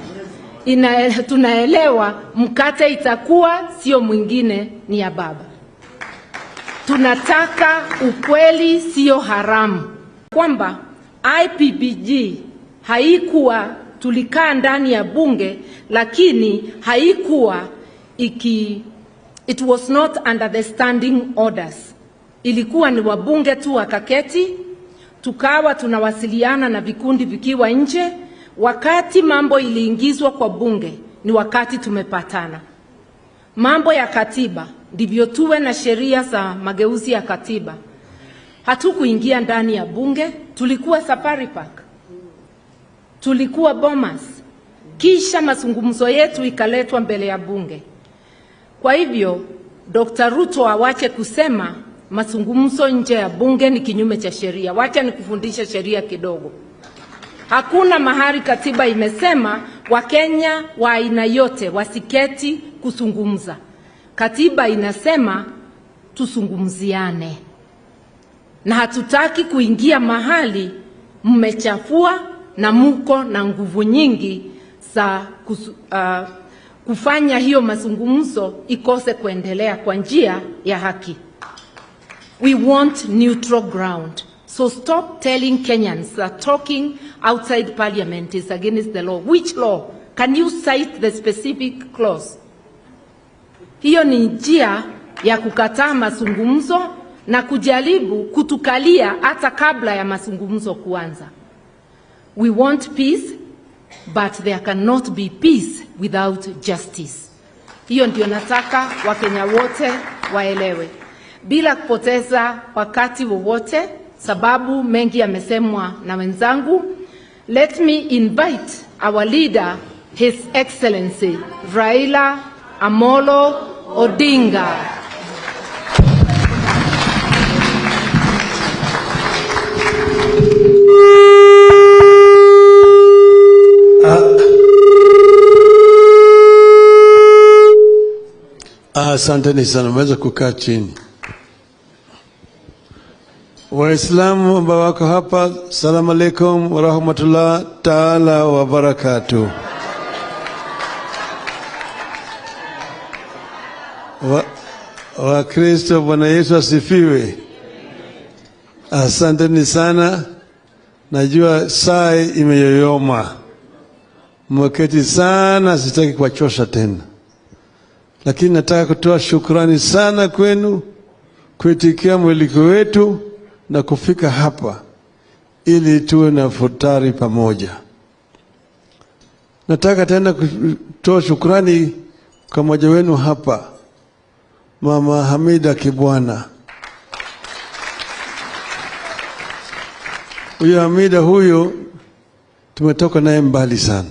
tunaelewa mkate itakuwa sio mwingine, ni ya baba. Tunataka ukweli, sio haramu. Kwamba IPPG haikuwa, tulikaa ndani ya bunge lakini haikuwa it was not under the standing orders. Ilikuwa ni wabunge tu wakaketi, tukawa tunawasiliana na vikundi vikiwa nje. Wakati mambo iliingizwa kwa bunge ni wakati tumepatana. Mambo ya katiba, ndivyo tuwe na sheria za mageuzi ya katiba. Hatukuingia ndani ya bunge, tulikuwa Safari Park, tulikuwa Bomas, kisha mazungumzo yetu ikaletwa mbele ya bunge. Kwa hivyo Dr. Ruto awache kusema mazungumzo nje ya bunge ni kinyume cha sheria. Wacha nikufundishe sheria kidogo. Hakuna mahali katiba imesema Wakenya wa aina yote wasiketi kuzungumza. Katiba inasema tusungumziane. Na hatutaki kuingia mahali mmechafua na muko na nguvu nyingi za kufanya hiyo mazungumzo ikose kuendelea kwa njia ya haki. We want neutral ground. So stop telling Kenyans that talking outside parliament is against the law. Which law? Can you cite the specific clause? Hiyo ni njia ya kukataa mazungumzo na kujaribu kutukalia hata kabla ya mazungumzo kuanza. We want peace, but there cannot be peace without justice. Hiyo ndio nataka Wakenya wote waelewe. Bila kupoteza wakati wowote, sababu mengi yamesemwa na wenzangu, let me invite our leader, His Excellency Raila Amolo Odinga. Asanteni sana, mweza kukaa chini. Waislamu ambao wako hapa, salamu alaikum wa rahmatullah taala wa barakatuh. Wakristo, Bwana Yesu asifiwe. Asanteni sana. Najua saa imeyoyoma, mweketi sana, sitaki kuwachosha tena, lakini nataka kutoa shukrani sana kwenu kuitikia mwaliko wetu na kufika hapa ili tuwe na futari pamoja. Nataka tena kutoa shukrani kwa mmoja wenu hapa, Mama Hamida Kibwana. Huyo Hamida huyo tumetoka naye mbali sana,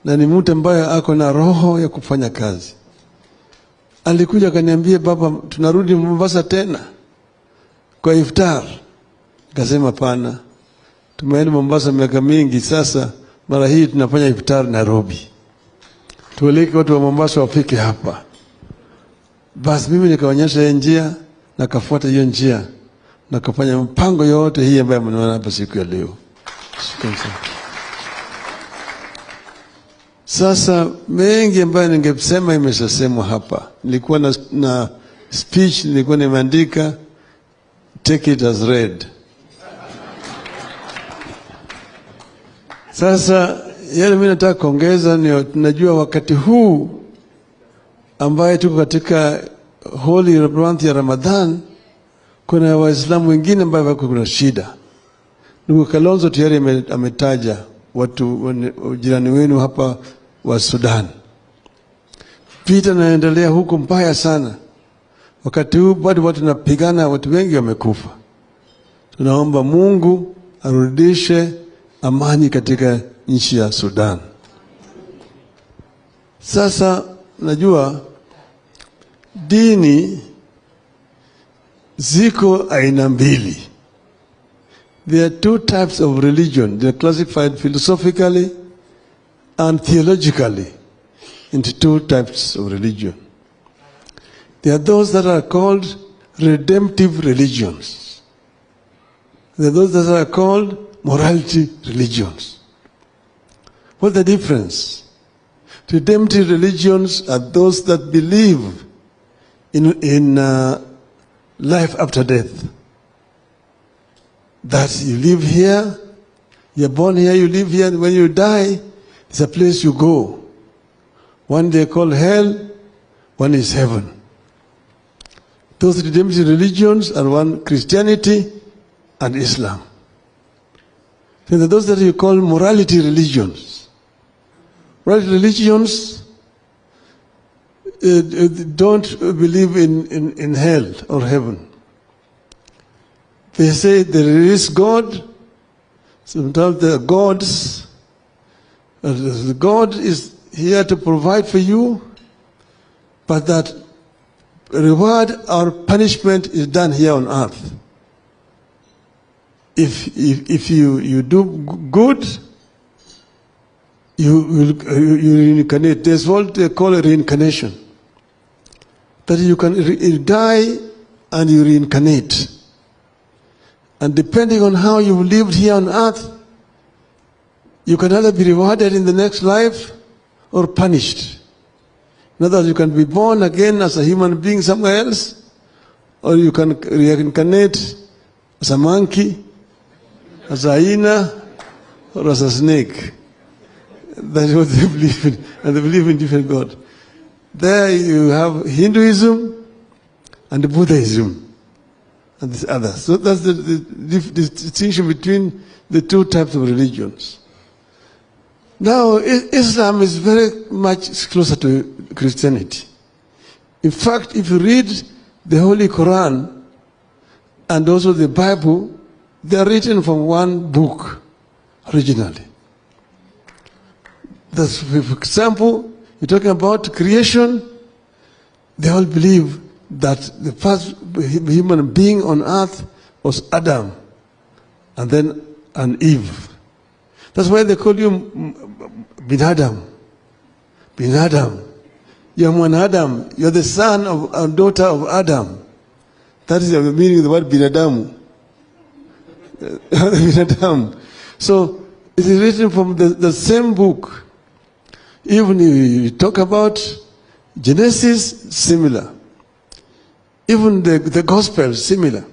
na ni mtu ambaye ako na roho ya kufanya kazi. Alikuja akaniambia, baba, tunarudi Mombasa tena kwa iftar. Nikasema pana, tumeenda Mombasa miaka mingi sasa, mara hii tunafanya iftar Nairobi, tueleke watu wa Mombasa wafike hapa. Basi mimi nikaonyesha hiyo njia na kafuata hiyo njia na kafanya mpango yote hii ambayo mnaona hapa siku ya leo. Shukrani sana. Sasa mengi ambayo ningesema imeshasemwa hapa. Nilikuwa na speech nilikuwa nimeandika, take it as read. Sasa yale mimi nataka kuongeza ni tunajua wakati huu ambaye tuko katika holy month ya Ramadhan, Kuna Waislamu wengine ambao wako kuna shida. Ndugu Kalonzo tayari ametaja watu jirani wenu hapa wa Sudan. Vita inaendelea huko mbaya sana. Wakati huu bado watu wanapigana, watu wengi wamekufa. Tunaomba Mungu arudishe amani katika nchi ya Sudan. Sasa najua dini ziko aina mbili. There are two types of religion. They are classified philosophically and theologically into two types of religion. There are those that are called redemptive religions. There are those that are called morality religions. What's the difference? Redemptive religions are those that believe in life after death. That you live here, you're born here, you live here, and when you die, it's a place you go. One they call hell, one is heaven. Those redemptive religions are one Christianity and Islam. Then there are those that you call morality religions. Morality religions don't believe in hell or heaven. They say there is God. Sometimes there are gods. God is here to provide for you, but that reward or punishment is done here on earth. If you do good, you will reincarnate. There's what they call a reincarnation. That you can die and you reincarnate. And depending on how you lived here on earth, you can either be rewarded in the next life or punished. In other words, you can be born again as a human being somewhere else, or you can reincarnate as a monkey, as a hyena, or as a snake. That is what they believe in, and they believe in different gods. There you have Hinduism and Buddhism and this other. So that's the distinction between the two types of religions. Now, Islam is very much closer to Christianity. In fact, if you read the Holy Quran and also the Bible, they are written from one book originally. That's, for example, you're talking about creation, they all believe that the first human being on earth was Adam and then and Eve. That's why they call you Bin Adam. Bin Adam. You're one Adam. You're the son of and daughter of Adam. That is the meaning of the word Bin Adam. Bin Adam. So it is written from the same book. Even if you talk about Genesis, similar. Even the Gospel, similar.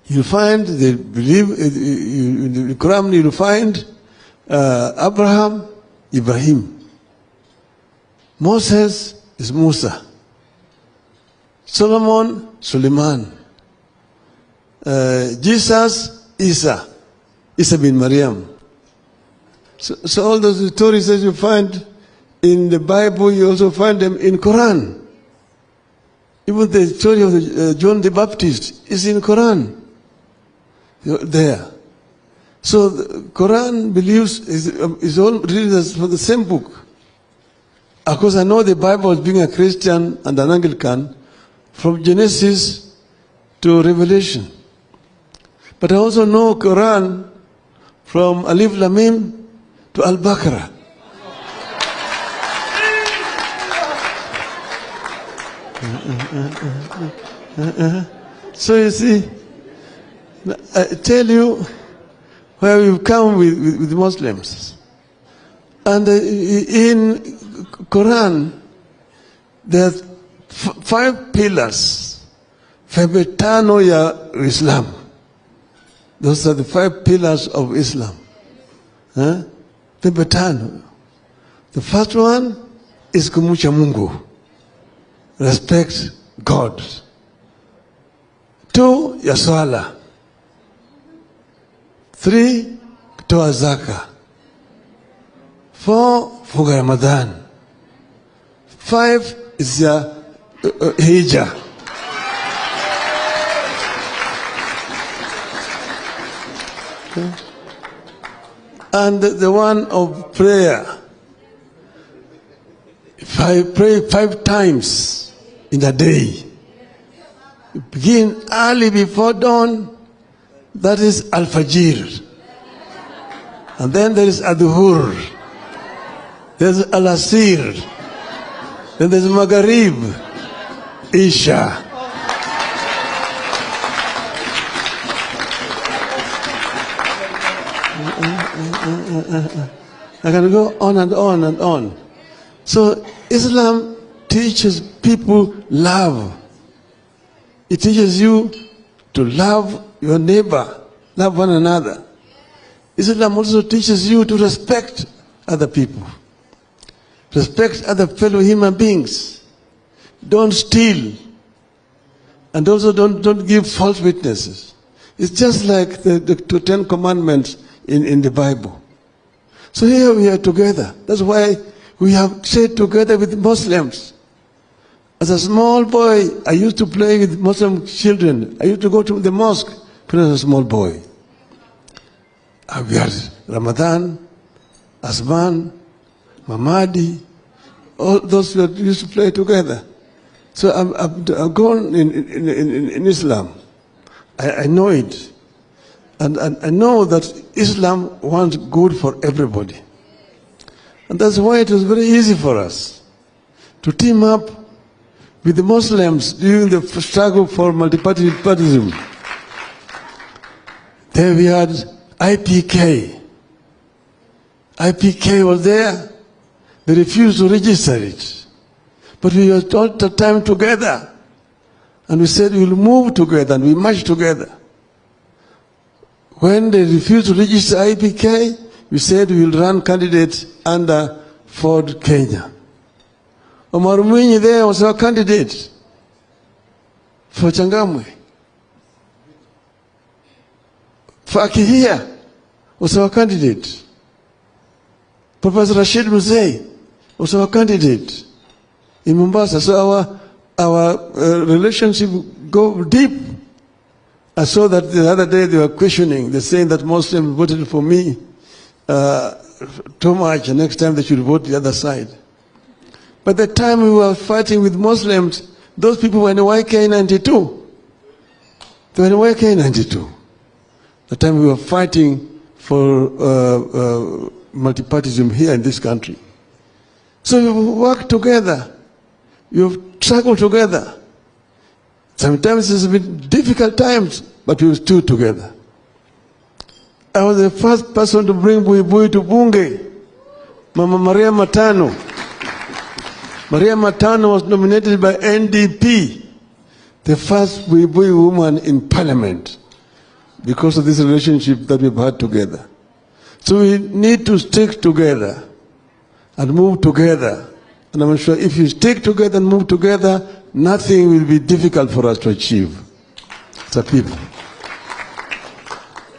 You find they believe in the Quran. You find Abraham, Ibrahim. Moses is Musa. Solomon, Suleiman. Jesus, Isa, Isa bin Maryam. So all those stories that you find in the Bible, you also find them in Quran. Even the story of John the Baptist is in Quran. There. So the Quran believes is all written from the same book. Of course, I know the Bible as being a Christian and an Anglican from Genesis to Revelation. But I also know Quran from Alif Lam Mim to Al-Baqarah. So you see, I tell you where we've come with Muslims. And in Quran, there are 5 pillars. Pembe tano ya Islam. Those are the 5 pillars of Islam. Huh? Pembe tano. The first one is kumucha Mungu. Respect God. 2 ya swala. 3, kutoa zaka. 4, funga Ramadhan. 5 is ya hija. Okay. And the one of prayer. If I pray 5 times in a day, begin early before dawn, that is Al-Fajr. And then there is Adhuhur, there's Al-Asir, then there's Maghrib, Isha. I can go on and on and on. So Islam teaches people love. It teaches you to love your neighbor, love one another. Islam also teaches you to respect other people, respect other fellow human beings. Don't steal, and also don't give false witnesses. It's just like the 10 Commandments in the Bible. So here we are together. That's why we have stayed together with Muslims. As a small boy, I used to play with Muslim children. I used to go to the mosque when I was a small boy. We had Ramadan, Asman, Mamadi, all those that used to play together. So I've grown in Islam. I know it. And I know that Islam wants good for everybody. And that's why it was very easy for us to team up with the Muslims during the struggle for multipartyism. There we had IPK. IPK was there. They refused to register it. But we were all the time together. And we said we'll move together and we march together. When they refused to register IPK, we said we will run candidates under Ford Kenya. Omar Mwinyi there was our candidate for Changamwe. Fakihia was our candidate. Professor Rashid Muzei was our candidate in Mombasa. So our relationship go deep. I saw that the other day they were questioning, they're saying that Muslims voted for me too much, and next time they should vote the other side. But the time we were fighting with Muslims, those people were in YK92. They were in YK92. The time we were fighting for multipartyism here in this country. So we work together. We've struggled together. Sometimes it's been difficult times, but we stood together. I was the first person to bring Buibui to Bunge, Mama Maria Matano. Maria Matano was nominated by NDP, the first Buibui woman in parliament, because of this relationship that we've had together. So we need to stick together and move together. And I'm sure if you stick together and move together, nothing will be difficult for us to achieve as a people.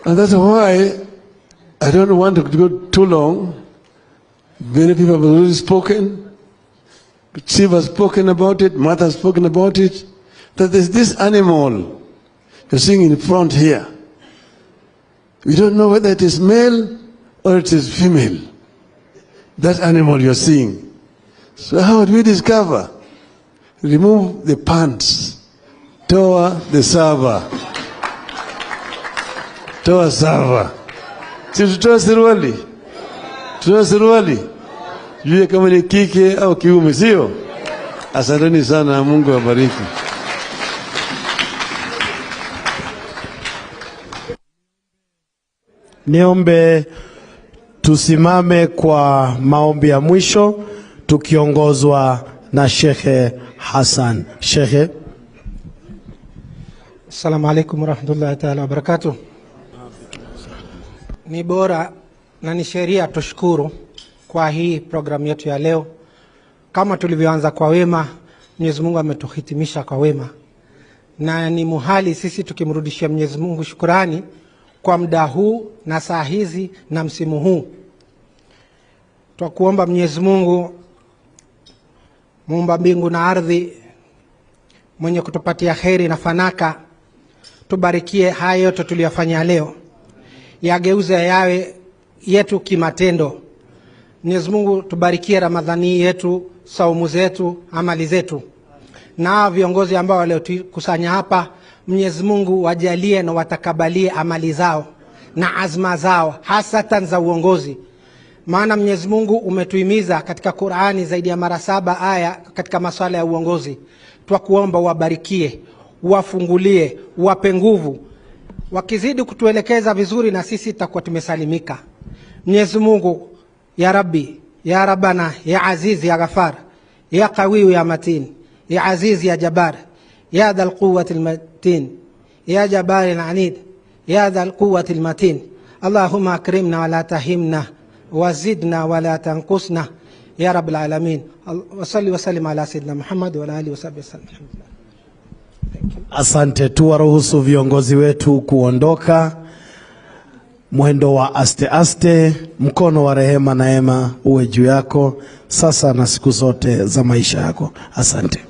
And that's why I don't want to go too long. Many people have already spoken. Chief has spoken about it, Martha has spoken about it, that there's this animal you're seeing in front here. We don't know whether it is male or it is female, that animal you're seeing. So how do we discover? Remove the pants. Toa the sava. Toa sava. Si tutoa suruali. Tutoa suruali. Jue kama ni kike au kiume, sio? Asanteni sana, Mungu awabariki. Niombe tusimame kwa maombi ya mwisho tukiongozwa na Sheikh Hassan. Sheikh. Assalamu alaikum warahmatullahi ta'ala wabarakatuh. Ni bora na ni sheria tushukuru kwa hii program yetu ya leo. Kama tulivyoanza kwa wema, Mwenyezi Mungu ametuhitimisha kwa wema. na ni muhali sisi tukimrudishia Mwenyezi Mungu shukrani kwa muda huu na saa hizi na msimu huu. Twakuomba Mwenyezi Mungu muumba mbingu na ardhi, mwenye kutupatia kheri na fanaka, tubarikie haya yote tuliyofanya leo, yageuze yawe yetu kimatendo. Mwenyezi Mungu tubarikie Ramadhani yetu, saumu zetu, amali zetu. Na viongozi ambao waliotukusanya hapa, Mwenyezi Mungu wajalie na watakabalie amali zao na azma zao, hasatan za uongozi. Maana Mwenyezi Mungu umetuhimiza katika Qur'ani zaidi ya mara 7 aya katika masuala ya uongozi. Twakuomba wabarikie, wafungulie, wape nguvu. Wakizidi kutuelekeza vizuri na sisi tutakuwa tumesalimika. Mwenyezi Mungu ya Rabbi, ya Rabbana, ya Aziz, ya Ghafar, ya Qawiyu, ya Matin, ya Aziz, ya Jabbar, ya Dhal Quwwati al-Matin, ya Jabbar al-Anid, ya Dhal Quwwati al-Matin. Allahumma akrimna wa la tahimna, wazidna wa la tanqusna, ya Rabbil Alamin. Wa salli wa sallim ala Sayyidina Muhammad wa ala alihi wa sahbihi wasallam. Asante. Tuwaruhusu viongozi wetu kuondoka mwendo wa aste aste. Mkono wa rehema na ema uwe juu yako sasa na siku zote za maisha yako. Asante.